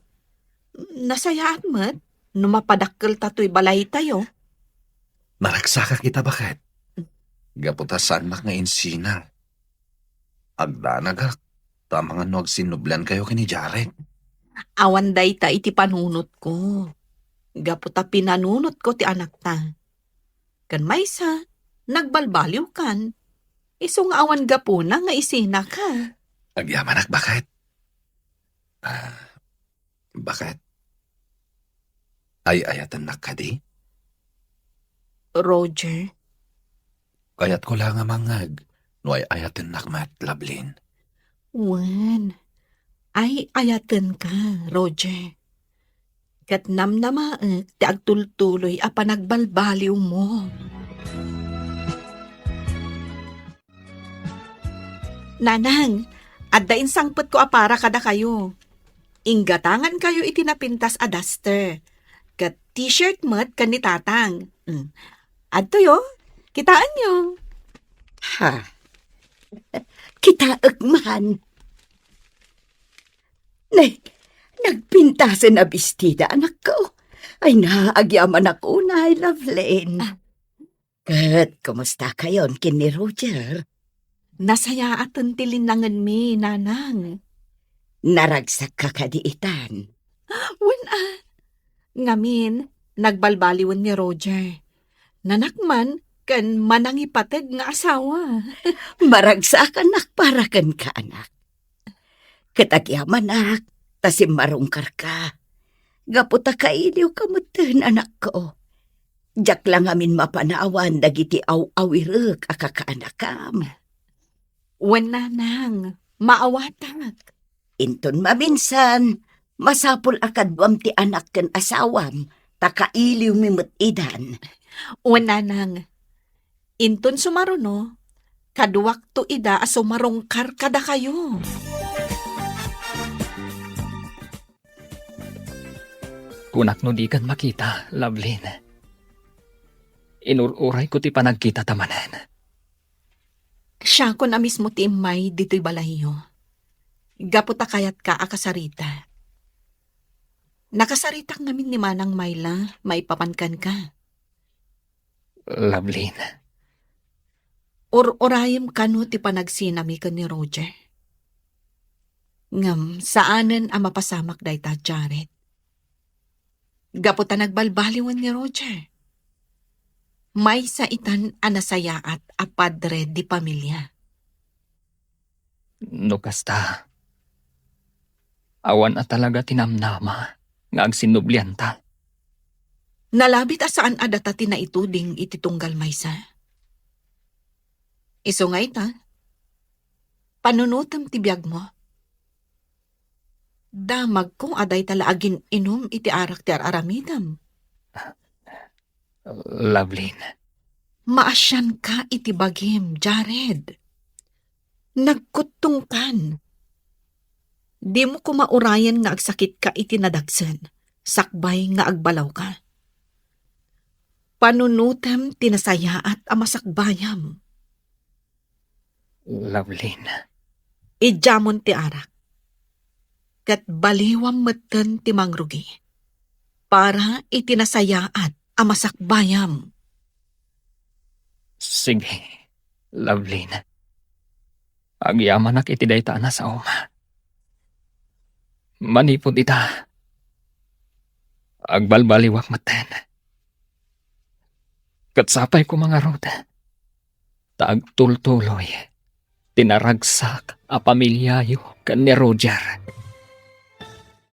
Nasayaat met no mapadakkelta toy balaytayo. Naragsakak ita, baket. Gapu ta saannak nga insina. Agdanagak, ta amangan no agsinnublankayo ken ni Jared. Awan dayta iti panunotko. Gapu ta pinanunotko ti anakta. Ken maysa, nagbalbaliwkan. Isu nga awan gapuna nga isinaka. Agyamanak, baket. Ah, baket. Ay-ayatennak kadi? Roger. Kayatko la nga mangngeg no ay-ayatennak met, Lovelyn. Wen, ay-ayatenka, Roger. Ket namnamaek ti agtultuloy a panagbalbaliwmo. Nanang, adda insangpetko a para kadakayo. Inggatangankayo iti napintas a duster, ket t-shirt met ken ni Tatang. Mm. Adtoyo, kitaenyo. Ha? Kitaek man. Ne, nagpintasen a bestida, anakko. Ay na, agyamanak unay, Lovelyn. Ah. Ket kumustakayon ken ni Roger? Nasayaaten ti linnangenmi, Nanang. Naragsakka kadi itan? Wen a. Ngamin, nagbalbaliwen ni Roger. Nanakman ken manangipateg nga asawa. Maragsakanak para kenka, anak. Ket agyamanak ta simmarungkarka. Gapu ta kailiwka metten, anakko. Diak la ngamin mapanawan dagiti aw-awirek a kakaanakam. Wen, Nanang, maawatak. Inton maminsan, masapul a kaduam ti anak ken asawam ta kailiwmi met idan. Wen, nanang, inton sumaruno, kaduakto ida a sumarungkar kadakayo. Kunak no dikan makita, Lovelyn. Inur-urayko ti panagkitata manen. Siakon a mismo ti immay ditoy balayyo. Gapu ta kayatka a kasarita. Nakasaritak ngamin ni Manang Myla maipapan kenka. Lovelyn. Ur-urayem kano ti panagsinami ken ni Roger. Ngem saanen a mapasamak dayta, Jared. Gapu ta nagbalbaliwen ni Roger. Maysa itan a nasayaat a padre de pamilia. No kasta, awan a talaga ti namnama nga agsinnublianta. Nalabit a saan a data ti naituding iti tunggal maysa. Isu nga ita, panunotem ti biagmo. Damagko a dayta la agin-inum iti arak ti ar-aramidem. Lovelyn. Maasianka iti bagim, Jared. Nagkuttongkan. Dimo koma urayen nga agsakitka iti nadagsen, sakbay nga agbalawka. Panunotem ti nasayaat a masakbayam. Lovelyn. Idiamon ti arak. Ket baliwam metten ti mangrugi para iti nasayaat a masakbayam. Sige, Lovelyn. Agyamanak iti dayta a nasaom. Manipud ita, agbalbaliwak metten. Ket sapay koma ngarud ta agtultuloy ti naragsak a pamiliayo ken ni Roger.